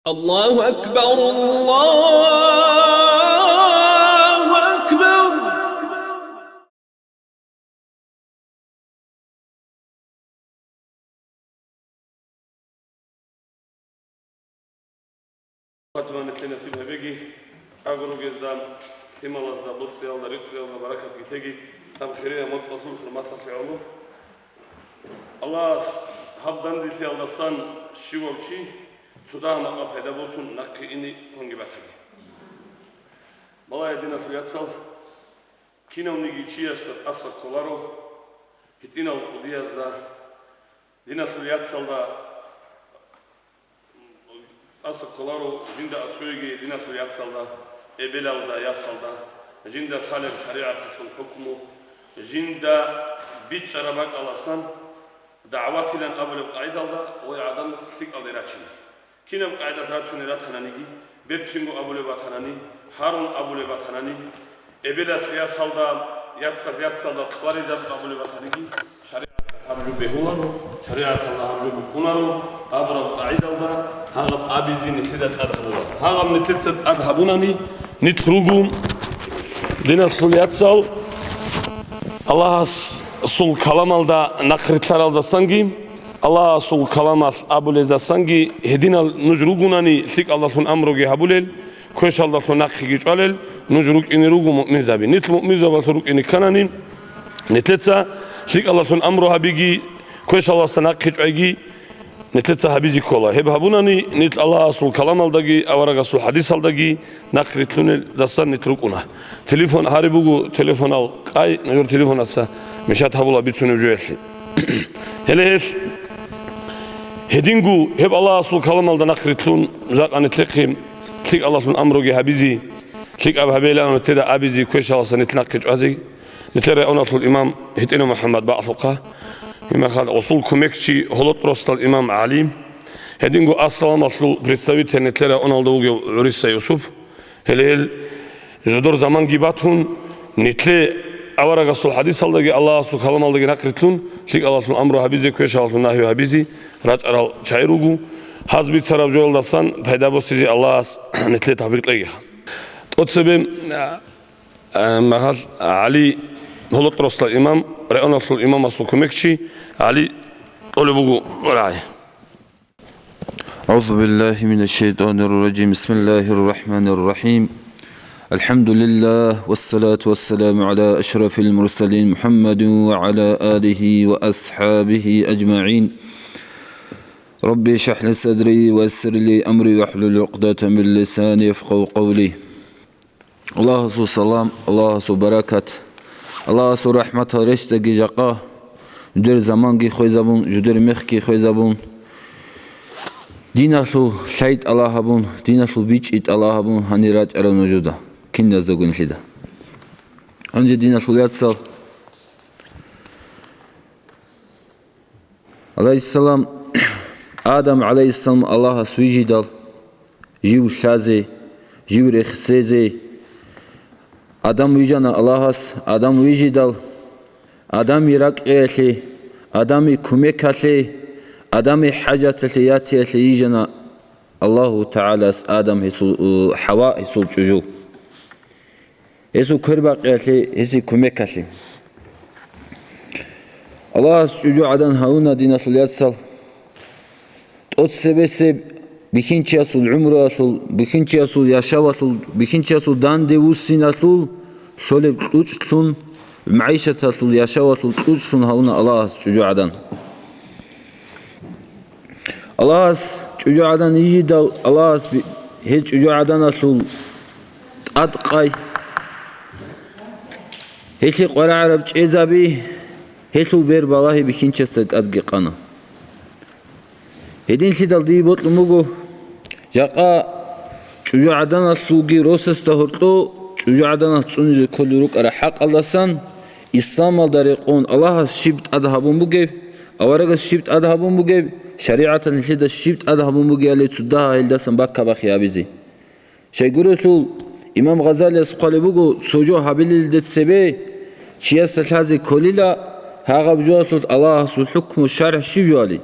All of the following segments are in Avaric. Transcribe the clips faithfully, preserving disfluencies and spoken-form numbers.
الله أكبر، الله أكبر. Фатима нилъее насиб гьабеги, чӀаго ругезда, лъималазда, боцӀиялда, ризкъиялда баракат лъеги, гьаб хирияб моцӀалъул хӀурматалъе гӀоло. Аллагьас гьаб данделъиялдасан щивав чи цо дагьаб-макъаб пайда босун нахъе ине ккунги батаги. Балагье, диналъул яцал, кинавниги чиясда тӀаса кколаро, гьитӀинал кӀудиязда, диналъул яцалда тӀаса кколаро жинда аскӀовеги диналъул яцалда, эбелалда, ясалда, жинда лъалеб шаригӀаталъул хӀукму, жинда бичӀчӀараб бакӀаласан дагӀватилан абулеб къагӀидалда гъой гӀадан лъикӀалде рачине. Кинаб къагӀидалъ рачунел ратананиги, берцинго абулеб батанани, гьарун абулеб батанани, эбелалъ ясалда, яцалъ яцалда хъваризаб абулеб батаниги, шаригӀаталъ гьаб жо бегьуларо, шаригӀаталда гьаб жо букӀунаро абураб къагӀидалда гьагъаб абизе нилъеда тӀад гьабуларо. Гьагъаб нилъеца тӀад гьабунани, нилъ руго диналъул яцал Аллагьасул каламалда нахърилълъаралдасанги, Аллагьасул каламалъ абулездасанги гьединал нуж ругунани, лъикӀалдалъун амруги гьабулел, квешалдалъун нахъеги чӀвалел нуж рукӀине руго муъминзаби. Нилъ муъминзабазул рукӀине кканани, нилъеца лъикӀалдалъун амру гьабиги, квешалдаса нахъе чӀвайги нилъеца гьабизе ккола. Гьеб гьабунани, нилъ Аллагьасул каламалдаги аварагасул хӀадисалдаги нахърилълъунелдасан нилъ рукӀуна. Телефон гьари буго, телефонал къай, нужер телефонаца мешат гьабула бицунеб жоялъе. Гьеле гьелъ гьединго гьеб Аллагьасул каламалда нахърилълъун, жакъа нилъехъе лъикӀалдалъун амруги гьабизе, лъикӀаб гьабейилан нилъеда абизе, квешалдаса нилъ нахъе чӀвазе, нилъер районалъул имам ГьитӀинов МухӀаммад бакӀалъухъа, гьеб мехалъ гъосул кумекчи гьолотӀросдал имам ГӀали, гьединго Ассаламалъул представитель нилъер районалда вугев ГӀуриса Юсуп, гьеле гьел жодор заманги батун, нилъе аварагасул хӀадисалдаги Аллагьасул каламалдаги нахърилълъун, лъикӀалдалъун амру гьабизе, квешалдалъун нагьи гьабизе рачӀарал чагӀи руго. Гьаз бицараб жоялдасан пайда босизе Аллагьас нилъе тавфикъ кьегиха. ТӀоцебе, а, а, магьал ГӀали, гьолотӀросдал имам, районалъул имамасул кумекчи ГӀали тӀолеб буго рагӀи. أعوذ بالله من الشيطان الرجيم. بسم الله الرحمن الرحيم. الحمد لله، والصلاة والسلام على أشرف المرسلين محمد وعلى آله وأصحابه أجمعين. رب اشرح لي صدري ويسر لي أمري واحلل عقدة من لساني يفقهوا قولي. Аллагьасул салам, Аллагьасул баракат, Аллагьасул рахӀматал рещтӀаги жакъа, жидер заманги хвезабун, жидер мехги хвезабун, диналъул лъай тӀалаб гьабун, диналъул бичӀчӀи тӀалаб гьабун гьанир рачӀарал нужеда, киназдаго нилъеда. Гьанже, диналъул яцал, гӀалайгьиссалам, Адам гӀалайгьиссалам Аллагьас вижидал, жив лъазе, жив рехсезе, Адам вижана Аллагьас, Адам вижидал, Адамил ракӀиялъе, Адамил кумекалъе, Адамил хӀажаталъе ятиялъе йижана Аллагьу ТагӀалас Адам гьесул, ХӀава гьесул чӀужу. Гьесул квербакъиялъе, гьесие кумекалъе. Аллагьас чӀужугӀадан гьавуна, диналъул яцал, тӀоцебесеб бихьинчиясул гӀумруялъул, бихьинчиясул яшавалъул, бихьинчиясул данде вуссиналъул лъолеб кьучӀлъун, магӀишаталъул яшавалъул кьучӀлъун гьавуна Аллагьас чӀужугӀадан. Аллагьас чӀужугӀадан йижидал, Аллагьас би-, гьел чӀужугӀаданалъул тӀадкъай, гьелъие къваригӀараб чӀезаби, гьелъул бер балагьи бихьинчиясда тӀадги къана. Гьединлъидал дие бокьун буго, жакъа чӀужугӀаданалъулги росасда гьоркьо чӀужугӀаданалъ цӀунизе кколел рукӀарал хӀакъалдасан, исламалда рекъон Аллагьас щиб тӀад гьабун бугеб, аварагас щиб тӀад гьабун бугеб, шаригӀаталъ нилъеда щиб тӀад гьабун бугебали цо дагьа гьелдасан баккабахъи гьабизе. Щайгурелъул, имам Гъазалияс хъвалеб буго, цо жо гьабилелде цебе чиясда лъазе кколила, гьагъаб жоялъулъ Аллагьасул хӀукму, шаргӀ щиб жоали.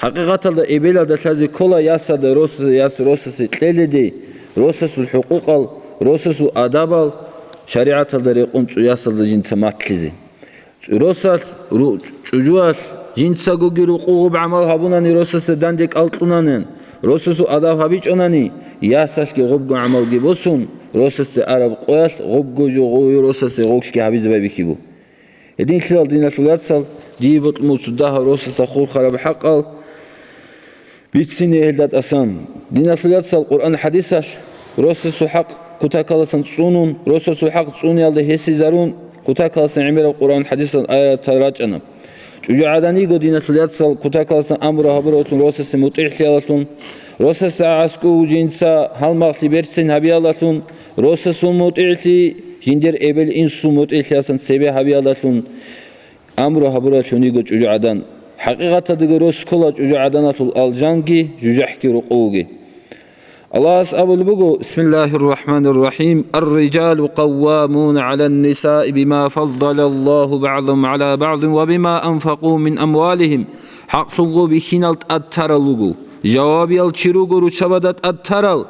ХӀакъикъаталда эбелалда лъазе ккола ясалда рос-, яс росасе кьеледе, росасул хӀукъукъал, росасул адабал шаригӀаталда рекъон цо ясалда жинца матлъизе. Росас ру-, чӀужуялъ жинцагоги рукъу гъуб гӀамал гьабунани, росасда данде кӀал кьунанин, росасул адаб гьабичӀонани, ясалъги гъубго гӀамалги босун, росасде араб къоялъ гъубго жо гъове росасе гъоглъги гьабизе байбихьибу. Гьединлъидал, диналъул яцал, дие бокьун буго цо дагьаб росасда хурхараб хӀакъал бицине гьелда тӀасан. Диналъул яцал, Къуръан-хӀадисалъ росасул хӀакъ кутакаласан цӀунун, росасул хӀакъ цӀуниялда гьесизарун, кутакаласан гӀемераб Къуръан-хӀадисал аятал рачӀана. ЧӀужугӀадан йиго, диналъул яцал, кутакаласан амру гьабураллъун росасе мутӀигӀлъиялалъун, росасда аскӀов жинца гьалмагълъи берцин гьабиялалъун, росасул мутӀигӀлъи жиндир эбел-инсул мутӀигӀлъиялдасан цебе гьабиялалъун амру гьабураллъун йиго чӀужугӀадан. ХӀакъикъаталдаго рос ккола чӀужугӀаданалъул алжанги жужахӀги рукъувги. Аллагьас абулеб буго, бисмиллагьир рахӀманир рахӀим, «Ар-рижалу къаввамуна гӀалан-нисаи бима фаддалаллагьу багӀдагьум гӀала багӀдин ва бима анфакъу мин амвалигьим». ХӀакълъунго бихьинал тӀад тарал руго, жавабиял чи руго руччабада тӀад тарал,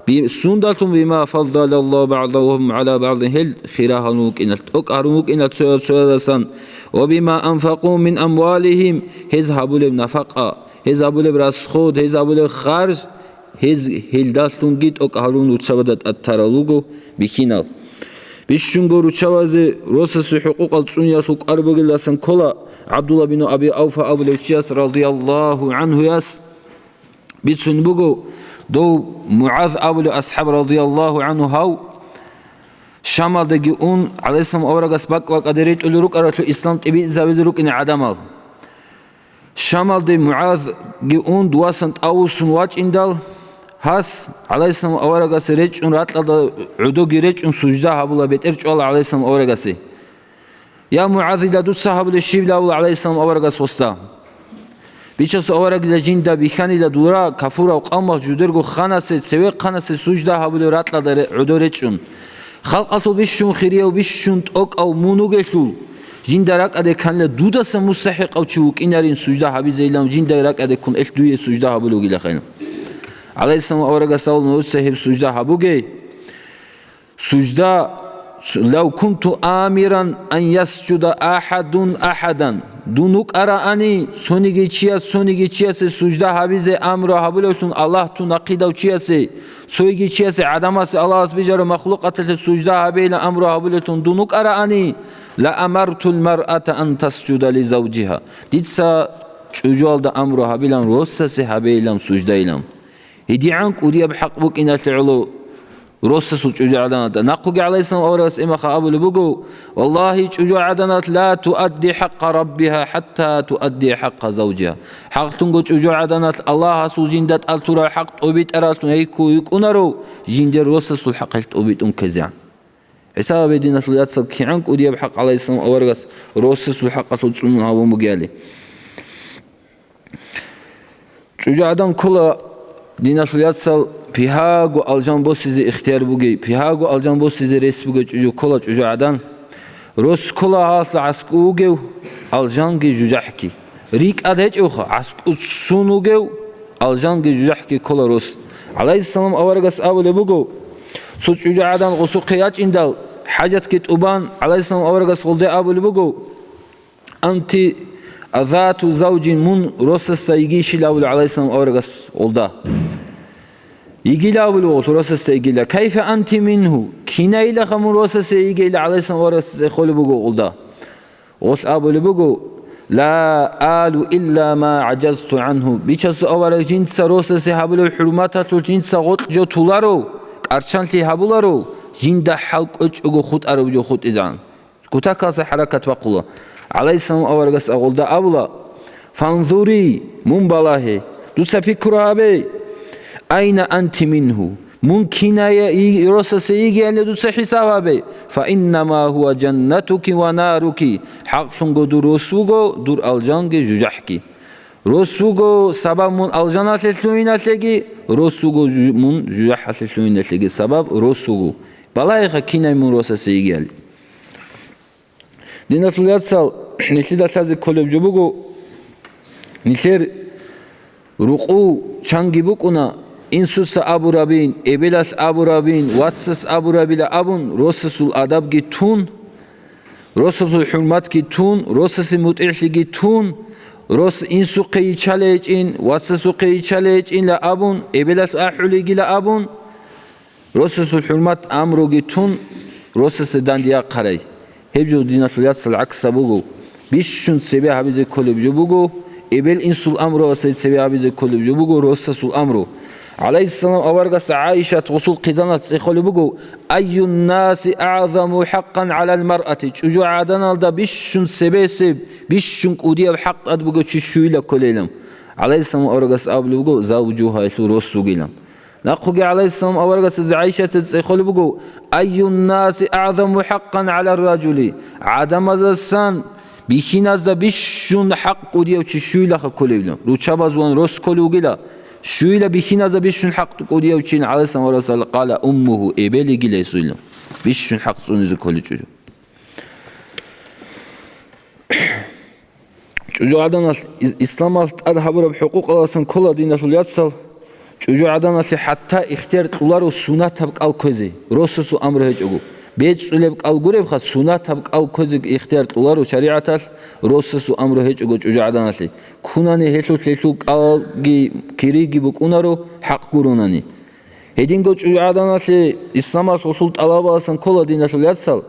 би-, сундалъун, бима фаддалаллагьу багӀдагьум гӀала багӀдин, гьел хира гьарун вукӀиналъ, тӀокӀ гьарун вукӀиналъ цоял-цоядасан, ва бима анфакъу мин амвалигьим, гьез гьабулеб нафакъа, гьез гьабулеб расход, гьез гьабулеб харж, гьез гьелдалъунги тӀокӀ гьарун руччабада тӀад тарал руго бихьинал. Бищунго руччабазе росасул хӀукъукъал цӀуниялъул кӀвар бугелдасан ккола ГӀабдулла бину Аби Авфа абулев чияс, радияллагьу гӀанхуяс. Бицун буго, дов МугӀаз абулев асхӀаб, радияллагьу гӀанху, гьав Шамалдаги ун, гӀалайгьиссалам аварагас бакӀ-бакӀалде ретӀулел рукӀаралъур ислам тӀибитӀизавизе рукӀине гӀадамал. Шамалде МугӀазги ун, дувасан тӀавуссун вачӀиндал, гьас, гӀалайгьиссалам аварагасе речӀчӀун, ракьалда гӀодоги речӀчӀун, сужда гьабула, бетӀер чӀвала гӀалайгьиссалам аварагасе. «Я МугӀазила, дуца гьабулеб щибилавула?» — гӀалайгьиссалам аварагас гьесда. «Бичасул аварагила, жинда бихьанила дура кафурав къавмах жудерго ханасе, цевехъанасе сужда гьабулев ракьалда ре-, гӀодо речӀчӀун. Халкъалъул бищун хирияв, бищун тӀокӀав мун вугелъул, жинда ракӀалде кканила дудаса мустахӀикъав чи вукӀинарин сужда гьабизейилан, жинда ракӀалде ккун элъ дуе сужда гьабулев вугилахъе». ГӀалайгьиссалам аварагас абуна: «Дуца гьеб сужда гьабуге». Сужда, «Лав кунту амиран ан ясжуда ахадун ахадан». Дун вукӀараани, цониги чияс цониги чиясе сужда гьабизе амру гьабулевлъун Аллагь тун нахъидав чиясе, цоги чиясе, гӀадамасе, Аллагьас бижарав махлукъаталъе сужда гьабейилан амру гьабулевлъун дун вукӀараани, «ла амартул маръата ан тасжуда ли завжиха». Дица чӀужуялда амру гьабилан росасе гьабейилан суждайилан. ГьедигӀан кӀудияб хӀакъ букӀиналъе гӀоло росасул чӀужугӀаданалда. Нахъуги гӀалайгьиссалам аварагас имаха абулеб буго: «Валлагьи, чӀужугӀаданалъ ла туадди хӀакъа раббиха хӀатта туадди хӀакъа завжиха». ХӀакълъунго чӀужугӀаданалъ Аллагьасул жинда тӀад тураб хӀакъ тӀобитӀаралъун гьей ккун йикӀунаро, жиндир росасул хӀакъ гьелъ тӀобитӀун ккезегӀан. ХӀисаб гьабе, диналъул яцал, кигӀан кӀудияб хӀакъ гӀалайгьиссалам аварагас росасул хӀакъалъул цӀунун гьабун бугебали. ЧӀужугӀадан ккола, диналъул яцал, пигьаго алжан босизе ихтияр бугей, пигьаго алжан босизе рес бугей чӀужу ккола чӀужугӀадан. Рос ккола гьалъа гӀаскӀу вугев алжанги жужахӀги. РикӀад гьечӀевха, гӀаскӀу цун вугев алжанги жужахӀги ккола рос. ГӀалайгьиссалам аварагас абулеб буго, цо чӀужугӀадан гъосухъе ячӀиндал, хӀажатги тӀубан, гӀалайгьиссалам аварагас гъолде абулеб буго: «Анти азату завжин», мун росасда йигищилавулев гӀалайгьиссалам аварагас гъолда. Йигилавулев гъол росасда йигила. «Кайфа анти мингьу?» Кинайилаха мун росасда йигейила гӀалайгьиссалам аварагас цӀехолеб буго гъолда. Гъолъ абулеб буго: «Ла алу илла ма гӀажазту гӀангьу». Бичасул авараг жинца росасе гьабулеб хӀурматалъулъ жинца гъоркь жо туларо, кӀарчанлъи гьабуларо, жинда хӀал кӀвечӀого хутӀараб жо хутӀизегӀан. Кутакалъа хӀаракат бахъула. ГӀалайгьиссалам аварагас гъолда абула: «Фанзури, мун балагье, дуца пикру гьабе, айна анти мингьу, мун киная и-, росасе йигеяли дуца хӀисаб гьабе, фа иннама гьува жаннатуки ва наруки, хӀакълъунго дур рос вуго, дур алжанги жужахӀги. Рос вуго сабаб мун алжаналъе лъугьиналъеги, рос вуго жу-, мун жужахӀалъе лъугьиналъеги сабаб рос вуго. Балагьеха кинай мун росасе йигеяли». Диналъул яцал, нилъеда лъазе кколеб жо буго, нилъер Рукъу чанги букӀуна, инсуца абурабин, эбелалъ абурабин, вацас абурабила абун, росасул адабги тун, росасул хӀурматги тун, росасе мутӀигӀлъиги тун, рос инсухъе йиччала гьечӀин, вацасухъе йиччала гьечӀинла абун, эбелалъ ахӀулейгила абун, росасул хӀурмат амруги тун, росасе дандияхъарай. Гьеб жо, диналъул яцал, гӀакса буго. Бищун цебе гьабизе кколеб жо буго, эбел-инсул амруялъе цебе гьабизе кколеб жо буго росасул амру. ГӀалайгьиссалам аварагас ГӀайшат гъусул хъизаналъ цӀехолеб буго: «Айюннаси агӀзаму хӀакъан гӀалал маръати», чӀужугӀаданалда бищун цебесеб, бищун кӀудияб хӀакъ тӀад бугев чи щуйила кколейилан. ГӀалайгьиссалам аварагас абулеб буго: «Завжугьа», гьелъул рос вугилан. Нахъуги гӀалайгьиссалам аварагасда ГӀайшатица цӀехолеб буго: «Айюннаси агӀзаму хӀакъан гӀалар ражули», гӀадамазасан бихьиназда бищун хӀакъ кӀудияв чи щуйлаха кколевлъун, руччабазулан рос кколев вугила, щуйла бихьиназда бищун хӀакъ кӀудияв чи, гӀалайгьиссалам аварагасда, къала уммугьу, эбел йигила гьесуллъун, бищун хӀакъ цӀунизе кколев чӀужу. ЧӀужугӀаданалъ ис-, исламалъ тӀад гьабураб хӀукъукъаласан ккола, диналъул яцал, чӀужугӀаданалъе хӀатта ихтияр кьоларо сунатаб кӀал кквезе, росасул амру гьечӀого. БецӀулеб кӀал гуребха, сунатаб кӀал кквезе ихтияр кьоларо шаригӀаталъ, росасул амру гьечӀого чӀужугӀаданалъе. Кунани гьелъулъ гьелъул кӀалги кириги букӀунаро, хӀакъ гуронани. Гьединго чӀужугӀаданалъе исламалъ гъусул тӀалабаласан ккола, диналъул яцал,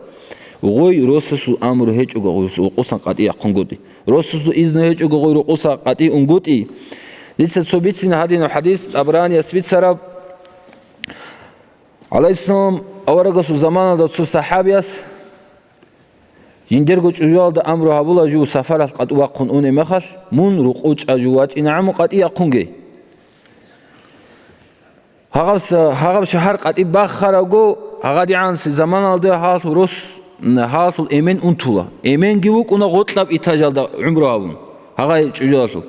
гъой росасул амру гьечӀого гъой рукъусан къватӀи яхъунгутӀи. Росасул изну гьечӀого гъой рукъусан къватӀи унгутӀи. Дица цо бицина гьадинаб хӀадис, ТӀабаранияс бицараб. ГӀалайгьиссалам аварагасул заманалда цо сахӀабияс жиндирго чӀужуялда амру гьабула жив сафаралъ къватӀу вахъун унеб мехалъ, мун рукъу чӀа жив вачӀинегӀан мун къватӀи яхъунге. Гьагъабса-, гьагъаб шагьар къватӀиб бахарабго, гьагъадигӀанси заманалда гьалъул рос, гьалъул эмен унтула. Эменги вукӀуна гъоркьаб этажалда гӀумру гьабун, гьагъай чӀужуялъул.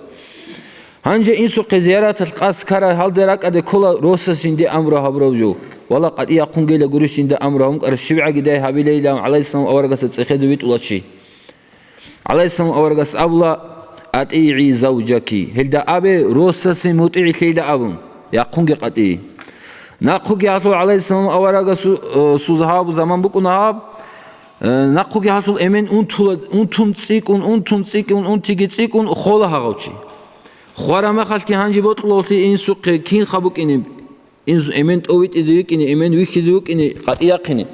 Гьанже инсухъе зияраталъ къас ккарай гьалде ракӀаде ккола росас жинде амру гьабурав жо. Вала, къватӀи яхъунгейила гурищ жинда амру гьабун ккара, щибгӀаги дай гьабилейилан гӀалайгьиссалам аварагасда цӀехезе витӀула чи. ГӀалайгьиссалам аварагас абула: «АтӀигӀи завжаки», гьелда абе, росасе мутӀигӀлъейила абун, яхъунге къватӀи. Нахъуги гьалъул гӀалайгьиссалам аварагасу-, э, сул гьаб заман букӀуна гьаб, э, нахъуги гьалъул эмен унтула, унтун цӀикӀкӀун, унтун цӀикӀкӀун, унтиги цӀикӀкӀун хола гьагъав чи. Хвара мехалъги гьанже бокьулевлъи инсухъе кинха букӀине. Инсу эмен тӀовитӀизе вукӀине, эмен вихьизе вукӀине, къватӀи яхъине.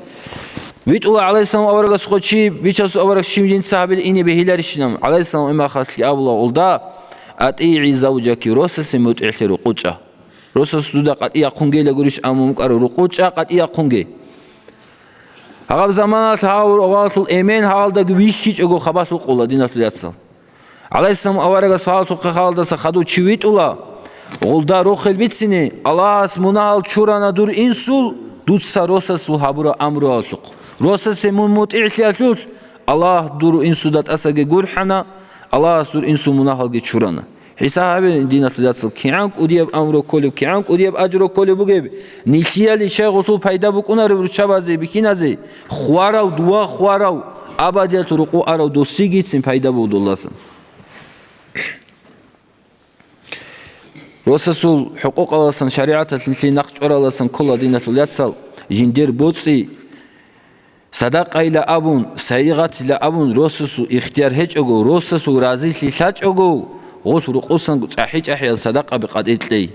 ВитӀула гӀалайгьиссалам аварагас хъо чи, бичасул авараг щиб жинца гьабил ине бегьиларищинан. ГӀалайгьиссалам имахалъги абула гъулда: «АтӀигӀи завжаки», росасе мутӀигӀлъи рукъу чӀа. Росас дуда къватӀи яхъунгейила гурищ, амма мукӀара рукъу чӀа, къватӀи яхъунге. Гьаб заманалъ гьав гъалъул эмен гьалдаги вихьичӀого хабалъ вукъула, диналъул яцал. ГӀалайгьиссалам аварагас гьаллъухъе халдаса хадув чи витӀула, гъулда рохел бицине: «Аллагьас мунагьал чурана дур инсул, дуца росасул гьабураб амруялъухъ. Росасе мун мутӀигӀлъиялъулъ, Аллагь дур инсуда тӀасаги гурхӀана, Аллагьас дур инсул мунагьалги чурана». ХӀисаб гьабе, диналъул яцал, кигӀан кӀудияб амру кколеб, кигӀан кӀудияб ажру кколеб бугеб, нилъеялъ щай гъулъул пайда букӀунареб руччабазе, бихьиназе, хварав, дова хварав, абадиялъ рукъу арав досигицин пайда бугуласан. Росасул хӀукъукъаласан, шаригӀаталъ нилъее нахъ чӀвараласан ккола, диналъул яцал, жиндир боцӀи, садакъайила абун, сайигъатила абун, росасул ихтияр гьечӀого, росасул разилъи лъачӀого, гъулъ рукъусан чӀахӀи-чӀахӀиял садакъаби къватӀи кьей.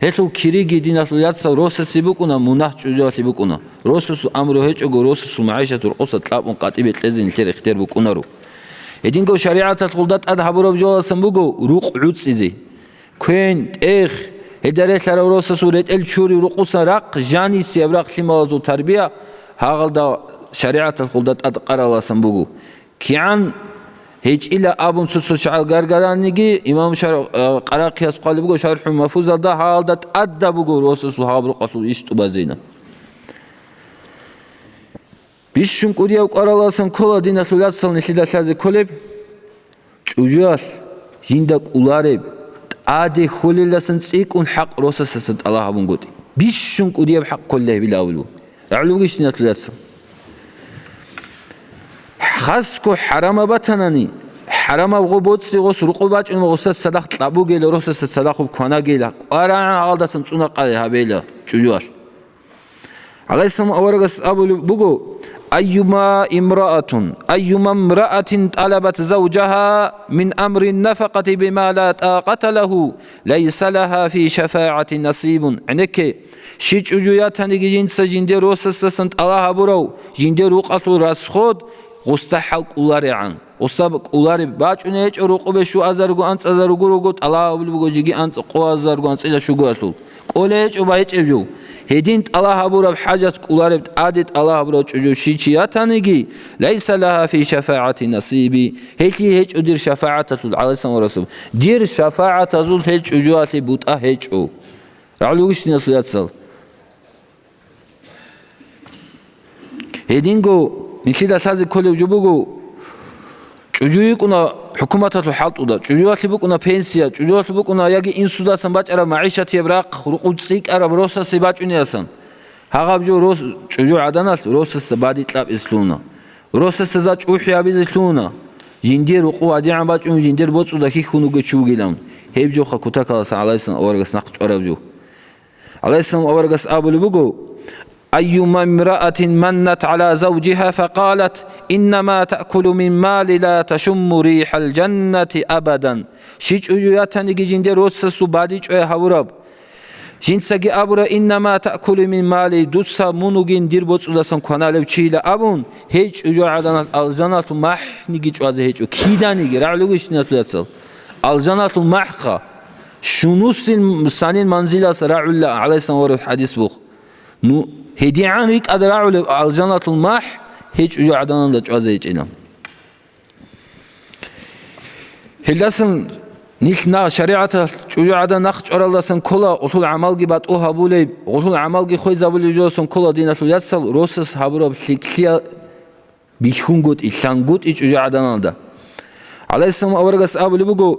Гьелъул кириги, диналъул яцал, росасе букӀуна, мунагь чӀужуялъе букӀуна. Росасул амру гьечӀого, росасул магӀишат рукъуса кьабун къватӀибе кьезе нилъер ихтияр букӀунаро. Гьединго шаригӀаталъ гъулда тӀад гьабураб жоялдасан буго рукъ гӀуцӀизе. Квен, тӀех, гьелда релълъарав росасул ретӀел чури рукъусан рахъ, жанисияб рахъ, лъималазул тарбия, гьагъалда шаригӀаталъ гъулда тӀад къараласан буго. КигӀан гьечӀила абун цо-цо чагӀал гаргараниги, имам Шар-, а, Къарахъияс хъвалеб буго ШархӀул Мафузалда, гьалда тӀадаб буго росасул гьаб рукъалъул иш тӀубазейилан. Бищун кӀудияв кӀвараласан ккола, диналъул яцал, нилъеда лъазе кколеб, чӀужуялъ жинда кӀолареб, тӀаде хьолелдасан цӀикӀкӀун хӀакъ росасдасан тӀалаб гьабунгутӀи. Бищун кӀудияб хӀакъ кколила гьебила абулеб. РагӀулев вугищ, диналъул яцал? Хасго хӀарамаб батанани, хӀарамаб гъо боцӀи гъос рукъу бачӀун ва гъосда цадахъ кьабугейила, росасда цадахъ кванагейила, кӀварагӀан гьалдасан цӀуна къай гьабейила чӀужуялъ. ГӀалайгьиссалам аварагас абулеб буго: «Айюма имраатун, айюма имраатин тӀалабат завжагьа мин амрин нафакъати бима ла тӀакъата лагьу, лайса лагьа фи шафагӀати насибун». ГӀенекке, щи чӀужу ятаниги жинца жиндир росасдасан тӀалаб гьабурав жиндир рукъалъул расход гъусда хӀал кӀоларегӀан. Гъусаб кӀолареб бачӀуней гьечӀо рукъубе щуазарго анцӀазарго руго, тӀалаб гьабулеб буго жеги анцӀ-, къоазарго анцӀила щугоялъул. КӀолей гьечӀо багьичӀеб жо. Гьедин тӀалаб гьабураб хӀажат кӀолареб тӀаде тӀалаб гьабурав чӀужу щи чи ятаниги, лайса лагьа фи шафагӀати насиби, гьелъие гьечӀо дир шафагӀаталъул, гӀалайгьиссалам аварагас, дир шафагӀаталъул гьел чӀужуялъе бутӀа гьечӀо. РагӀулев вугищ, диналъул яцал? Гьединго нилъеда лъазе кколев жо буго, чӀужу йикӀуна хӀукуматалъул хӀалтӀуда, чӀужуялъе букӀуна пенсия, чӀужуялъе букӀуна яги инсудасан бачӀараб магӀишатияб рахъ, рукъу цӀикӀкӀараб росасе бачӀунеясан. Гьагъаб жо рос-, чӀужу гӀаданалъ росасда бадикьаб ислъуна. Росасда за чӀухӀи гьабизе лъугьуна. Жиндир рукъу гьадигӀан бачӀун, жиндир боцӀуда хьихьун вугев чи вугилан. Гьеб жоха кутакаласан гӀалайгьиссалам аварагас нахъ чӀвараб жо. ГӀалайгьиссалам аварагас абулеб буго: «Айюма имраатин маннат гӀала завжиха факъалат: иннама таъкулу мин мали ла ташумму рихӀал жаннати абадан». Щи чӀужу ятаниги жиндир росасул бадичӀвай гьавураб. Жинцаги абура: «Иннама таъкулу мин мали», дуца мун вугин дир боцӀудасан кваналев чийила абун, гьей чӀужу гӀаданалъ алжаналъул махӀниги чӀвазе гьечӀо. Киданиги, рагӀулев вугищ, диналъул яцал? Алжаналъул махӀха. Щунусин санин манзилас рагӀула, гӀалайгьиссалам аварагасул хӀадис буго. Ну, гьедигӀан рикӀкӀад рагӀулеб алжаналъул махӀ гьей чӀужу гӀаданалда чӀвазе гьечӀила. Гьелдасан нилъ на-, шаригӀаталъ чӀужу гӀадан нахъ чӀваралдасан ккола, гъулъул гӀамалги батӀу гьабулеб, гъулъул гӀамалги хвезабулеб жоласан ккола, диналъул яцал, росас гьабураб лъикӀлъи бихьунгутӀи, лъангутӀи чӀужу гӀаданалда. ГӀалайгьиссалам аварагас абулеб буго: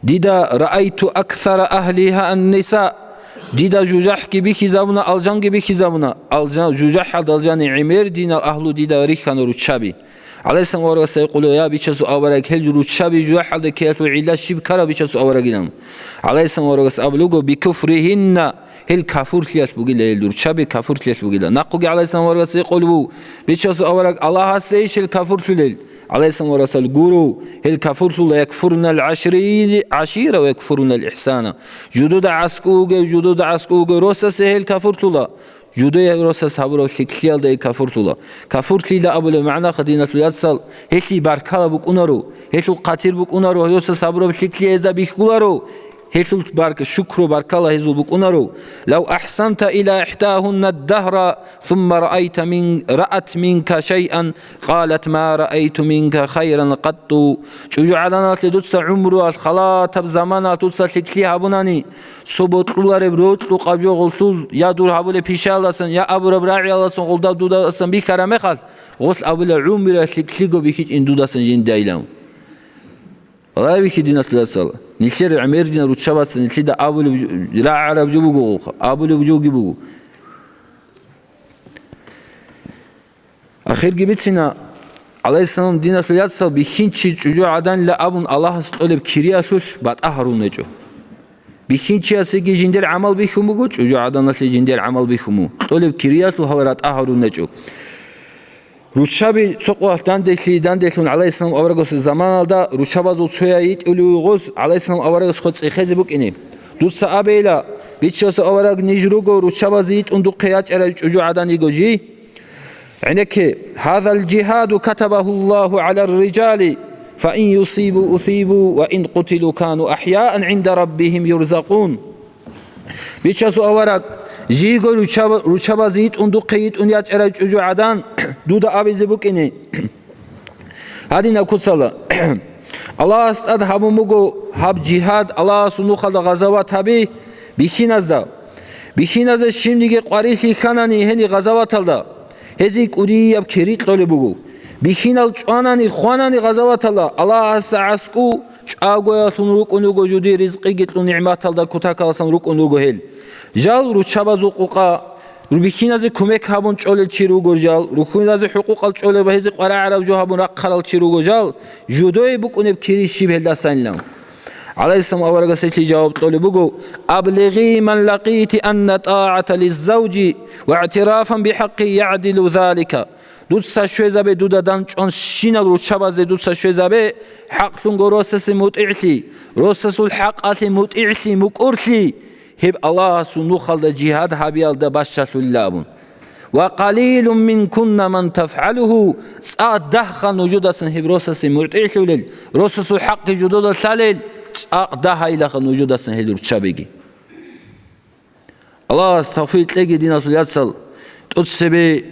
«Дида раайту аксара агьлиха ан-ниса». Дида жужахӀги бихьизабуна, алжанги бихьизабуна. Алжан, жужахӀалда алжани гӀемер динал агьлу дида рихьана руччаби. ГӀалайгьиссалам аварагас гьикъулев: «Я бичасул авараг, гьел руччаби жужахӀалда ккеялъул гӀилла щиб ккараб, бичасул аварагилан?» ГӀалайгьиссалам аварагас абулеб буго: «Бикуфригьинна». Гьел кафурлъиялъ бугила, гьел руччаби кафурлъиялъ бугила. Нахъуги гӀалайгьиссалам аварагас гьикъулев: «Бичасул авараг, Аллагьасейищ гьел кафурлъулел?» ГӀалайгьиссалам аварагас гуру, гьел кафурлъула: «Якфурунал гӀашри-, гӀашира ва якфурунал ихсана». Жудуда гӀаскӀу вугев, жудуда гӀаскӀу вугев росасе гьел кафурлъула. Жудее росас гьабураб лъикӀлъиялда гьел кафурлъула. Кафурлъила абулеб магӀнаха, диналъул яцал, гьелъие баркала букӀунаро, гьелъул хъатир букӀунаро, росас гьабураб лъикӀлъи гьезда бихьуларо. Гьелъул барк-, шукру баркала гьезул букӀунаро. «Лав ахсанта иля ихдагьунна дагьра, сумма раайта мин-, раат минка шайан, къалат ма раайту минка хайран къатту». ЧӀужу гӀаданалъе дуца гӀумруялъ, халатаб заманалъ дуца лъикӀлъи гьабунани, цо бокьулареб рокьукъаб жо гъолъул я дур гьабулеб пишаялдасан, я абураб рагӀиялдасан гъолда дудасан бихьараб мехалъ, гъолъ абула: «ГӀумруялъ лъикӀлъиго бихьичӀин дудасан жиндайилан». Валлагь, вихьи, диналъул яцал, нилъер гӀемердина руччабаца нилъеда абулеб жо-, рагӀараб жо буго, абулеб жоги буго. Ахирги бицина, гӀалайгьиссалам, диналъул яцал, бихьинчи чӀужу гӀаданила абун Аллагьас кьолеб кириялъулъ батӀа гьарун гьечӀо. Бихьинчиясеги жиндир гӀамал бихьун буго, чӀужу гӀаданалъе жиндир гӀамал бихьун буго. Кьолеб кириялъул гьал ратӀа гьарун гьечӀо. Руччаби цо къоялъ данделъи-, данделъун гӀалайгьиссалам аварагасул заманалда руччабазул цояй йитӀулев гъоз гӀалайгьиссалам аварагас хве цӀехезе букӀине. Дуца абейила, бичасул авараг, ниж руго руччабазе йитӀун духъе ячӀарай чӀужу гӀадан йиго жий. ГӀенекке: «Гьазал жигьаду катабагьу Аллагьу гӀалар рижали, фа ин юсибу усибу, ва ин къутилу кану ахӀяан гӀинда раббигьим юрзакъун». Бичасул авараг, жийго ручаба-, ручабазе йитӀун духъе йитӀун ячӀарай чӀужу гӀадан дуда абизе букӀине. Гьадинаб куцала. Аллагьас тӀад гьабун буго гьаб жигьад, Аллагьасул нухалда гъазават гьаби бихьиназда. Бихьиназда щибниги къварилъи хьанани гьени гъазаваталда, гьезие кӀудияб кири кьолеб буго. Бихьинал чӀванани, хванани гъазаваталда, Аллагьасда аскӀов чӀагоялъун рукӀун руго жуди ризкъиги кьун, нигӀматалда кутакаласан рукӀун руго гьел. Жал ручабазул къукъа Бихьиназе кумек гьабун чӀолел чи руго жал, рухьуназе хӀукъукъал чӀолел ва гьезие къваригӀараб жо гьабун рахъарал чи руго жал, жидее букӀунеб кири щиб гьелдасайилан. ГӀалайгьиссалам аварагас гьелъие жаваб кьолеб буго: «Аблигъи ман лакъити анна тӀагӀата лиззавжи ва игӀтирафан бихӀакъи ягӀдилу залика». Дуца щвезабе дуда дандчӀван щинал руччабазе дуца щвезабе, хӀакълъунго росасе мутӀигӀлъи, росасул хӀакъалъе мутӀигӀлъи, мукӀурлъи, гьеб Аллагьасул нухалда жигьад гьабиялда бащалъулила абун. «Ва къалилун минкунна ман тафгӀалугьу», цӀакъ дагьха нужудасан гьеб росасе мутӀигӀлъулел, росасул хӀакъги жудуда лъалел, цӀакъ дагьайилаха нужудасан гьел руччабиги. Аллагьас тавфикъ кьеги, диналъул яцал, тӀоцебе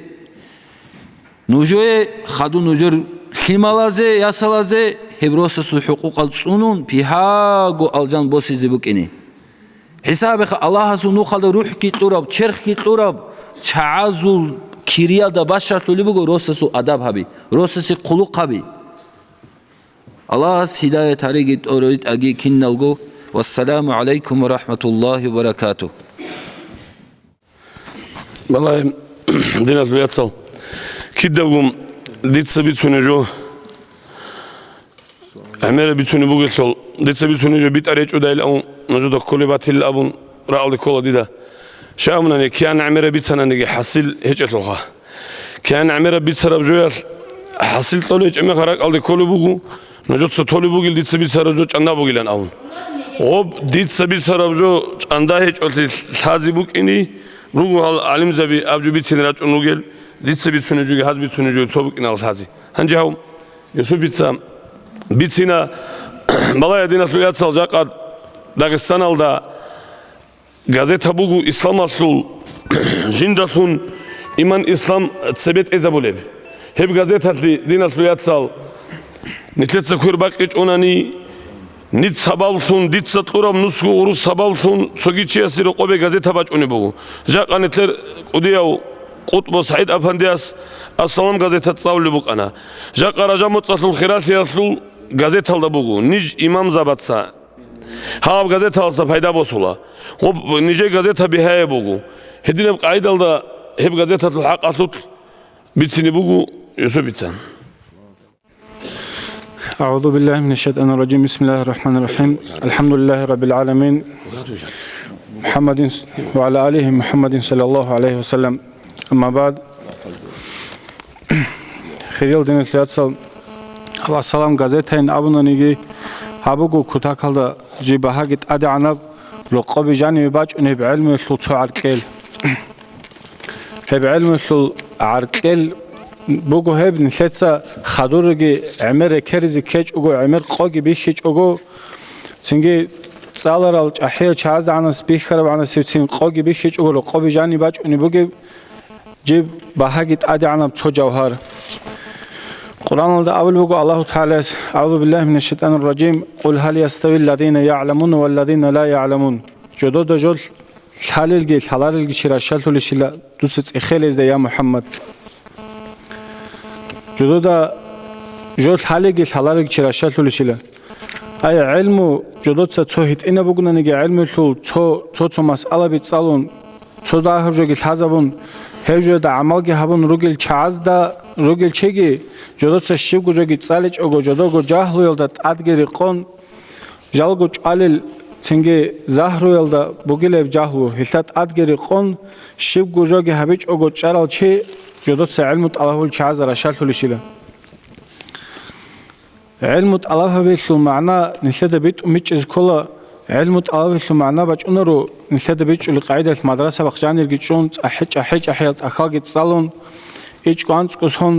нужее, хадув нужер лъималазе, ясалазе гьеб росасул хӀукъукъал цӀунун, бигьаго алжан босизе букӀине. ХӀисабиха, Аллагьасул нухалда рухӀги кьураб, черхги кьураб чагӀазул кириялда бащалъулеб буго росасул адаб гьаби, росасе хъулухъ гьаби. Аллагьас гьидаят гьареги тӀоритӀаги киналго. Вассаламу гӀалайкум ва рахӀматуллагьи ва баракатугь. Балагье, диналъул яцал, кидавгун дица бицунеб жо, гӀемераб бицунеб бугелъул, дица бицунеб жо битӀараб гьечӀодайилан нужеда кколеб батилла абун рагӀалде ккола дида. Щай абунани, кигӀан гӀемераб бицананиги хӀасил гьечӀелъулха. КигӀан гӀемераб бицараб жоялъ хӀасил кьолеб гьечӀеб мехалъ ракӀалде кколеб буго, нужеца толеб бугел дица бицараб жо чӀанда бугилан абун. Гъоб дица бицараб жо чӀанда гьечӀолъи лъазе букӀине, руго гьал гӀалимзаби аб жо бицине рачӀун ругел, дица бицунеб жоги гьаз бицунеб жоги цо букӀиналъ лъазе. Гьанже гьав Юсупица бицина, балагье, диналъул яцал, жакъа Дагъистаналда газета буго исламалъул жиндалъун иман-ислам цебетӀезабулеб. Гьеб газеталъе, диналъул яцал, нилъеца квер бакъичӀонани, ниж сабаблъун, дица кьураб нусго гъурус сабаблъун цоги чиясе рокъобе газета бачӀунеб буго. Жакъа нилъер кӀудияв КъутӀбу СагӀид-апандияс «Ассалам» газета цӀалулеб букӀана. Жакъа Ражаб моцӀалъул хиралъиялъул газеталда буго, ниж имамзабаца гьаб газеталдаса пайда босула. Гъоб нижер газета бигьаяб буго. Гьединаб къагӀидалда гьеб газеталъул хӀакъалъулъ бицине буго Юсупица. أعوذ بالله من الشيطان الرجيم. بسم الله الرحمن الرحيم. الحمد لله رب العالمين. محمد وعلى آله محمد صلى الله عليه وسلم. أما بعد. Хириял диналъул яцал, «Ассалам» газетайин абунаниги, гьаб буго кутакалда жиб багьаги тӀадегӀанаб, рокъоби жаниве бачӀунеб гӀелмуялъул цо гӀаркьел. Гьеб гӀелмуялъул гӀаркьел буго гьеб, нилъеца хадурги гӀемер рекеризе ккечӀого, гӀемер къоги бихьичӀого, цинги цӀаларал чӀахӀиял чагӀаздагӀанас бихьарабгӀанасебцин къоги бихьичӀого, рокъоби жаниб бачӀунеб бугеб жиб багьаги тӀадегӀанаб цо жавгьар. Къуръаналда абулеб буго Аллагьу ТагӀалаяс: «أعوذ بالله من الشيطان الرجيم. قل هل يستوي الذين يعلمون والذين لا يعلمون». Жодода жо лъалелги лъаларелги чи ращалъулищила дуца цӀехелезда, я МухӀаммад? Жодода жо лъалеги лъалареги чи ращалъулищила? Ай, гӀелму жодоца цо гьитӀинаб бугонаниги, гӀелмуялъул цо, цо-цо масъалаби цӀалун, цо дагьаб жоги лъазабун, гьеб жода гӀамалги гьабун ругел чагӀазда, ругел чеги, жодоца щибго жоги цӀаличӀого, жодого жагьлуялда тӀадги рекъон, жалго чӀвалел цинги загьруялда бугилеб жагьлу, гьелъа тӀадги рекъон, щибго жоги гьабичӀого чӀарал чи жодоца гӀелму тӀалабул чагӀазда ращалъулищила? ГӀелму тӀалаб гьабиялъул магӀна нилъеда битӀун бичӀчӀизе ккола, гӀелму тӀалаб гьабиялъул магӀна бачӀунаро, нилъеда бичӀчӀулеб къагӀидалъ мадраса бахъ жанирги чӀун, цӀахӀи-, чӀахӀи-чӀахӀиял тӀахьалги цӀалун, ичӀго анцӀго сон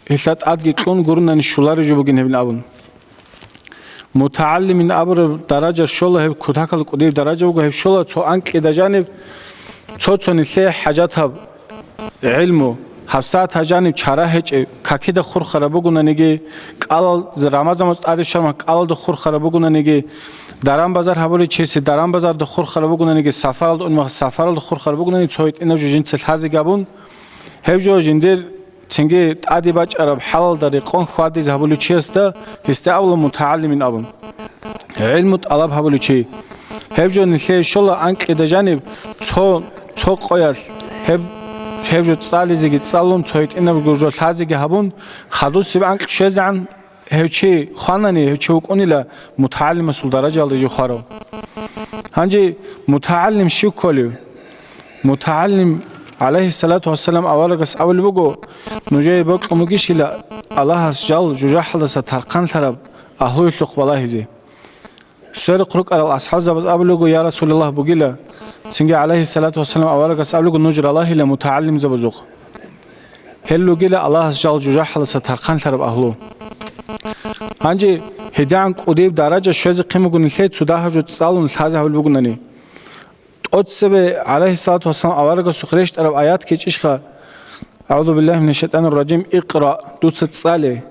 гьелъа тӀадги кьун гурони щолареб жо бугин гьебин абун. МутагӀалимин абураб даража щола, гьеб кутакалда кӀудияб даража буго, гьеб щола цо анкьида жаниб, цо-цо нилъее хӀажатаб гӀилму, гьабсагӀат гьажаниб чара гьечӀеб, какида хурхараб бугонаниги, кӀалал, рамазан моцӀ тӀаде щвараб мехалъ кӀалалда хурхараб бугонаниги, даран-базар гьабулев чиясе даран-базарда хурхараб бугонаниги, сапаралда унеб мехалъ сапаралда хурхараб бугонаниги, цо гьитӀинаб жо жинца лъазеги гьабун, гьеб жо жиндир цинги тӀаде бачӀараб хӀалалда рекъон хьвадизе гьабулев чиясда гьесда абула мутагӀалимин абун. ГӀилму тӀалаб гьабулев чи. Гьеб жо нилъее щола анкьида жаниб цо, цо къоялъ Гьеб, гьеб жо цӀализеги цӀалун, цо гьитӀинабго жо лъазеги гьабун, хадусеб анкь щвезегӀан гьев чи хванани, гьев чи вукӀунила мутагӀалимасул даражаялда жо хварав. Гьанже мутагӀалим щив кколев? МутагӀалим, гӀалайгьиссалату вассалам, аварагас абулеб буго: «Нужее бокьун бугищила Аллагьас жал жужахӀалдаса тархъанлъараб агьлуялъухъ балагьизе». Сверухъ рукӀарал асхӀабзабаз абулего: «Я Расулаллагь, бугила». Цинги, гӀалайгьиссалату вассалам, аварагас абулего: «Нуж ралагьила мутагӀалимзабазухъ. Гьел ругила Аллагьас жал жужахӀалдаса тархъанлъараб агьлу». Гьанже гьедигӀан кӀудияб даража щвезехъин буго нилъее цо дагьаб жо цӀалун лъазе гьавулеб бугунани. ТӀоцебе, гӀалайгьиссалату вассалам, аварагасухъ рещтӀараб аят ккечӀищха? «АгӀузу биллагьи минаш шайтӀанир ражим, икъра», дуца цӀале.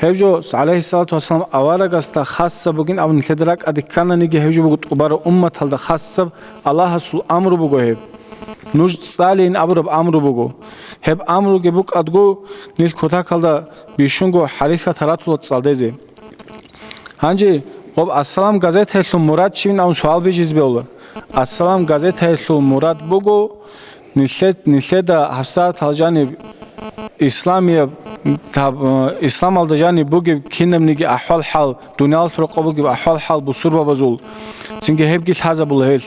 Гьеб жо, гӀалайгьиссалату вассалам, аварагасда хасаб бугин абун нилъеда ракӀалде ккананиги, гьеб жо буго тӀубараб умматалда хасаб, Аллагьасул амру буго гьеб. Нуж цӀалейин абураб амру буго. Гьеб амруги букӀадго, нилъ кутакалда бищунго хӀарихьат гьаратула цӀалдезе. Гьанже гъоб «Ассалам» газетаялъул мурад щибин абун суал бижизе бегьула. «Ассалам» газетаялъул мурад буго нилъе-, нилъеда гьабсагӀатал жаниб исламияб, таб-, э, исламалда жаниб бугеб кинабниги ахӀвал-хӀал, дуниялалъул рокъоб бугеб ахӀвал-хӀал бусурбабазул, цинги гьебги лъазабула гьел.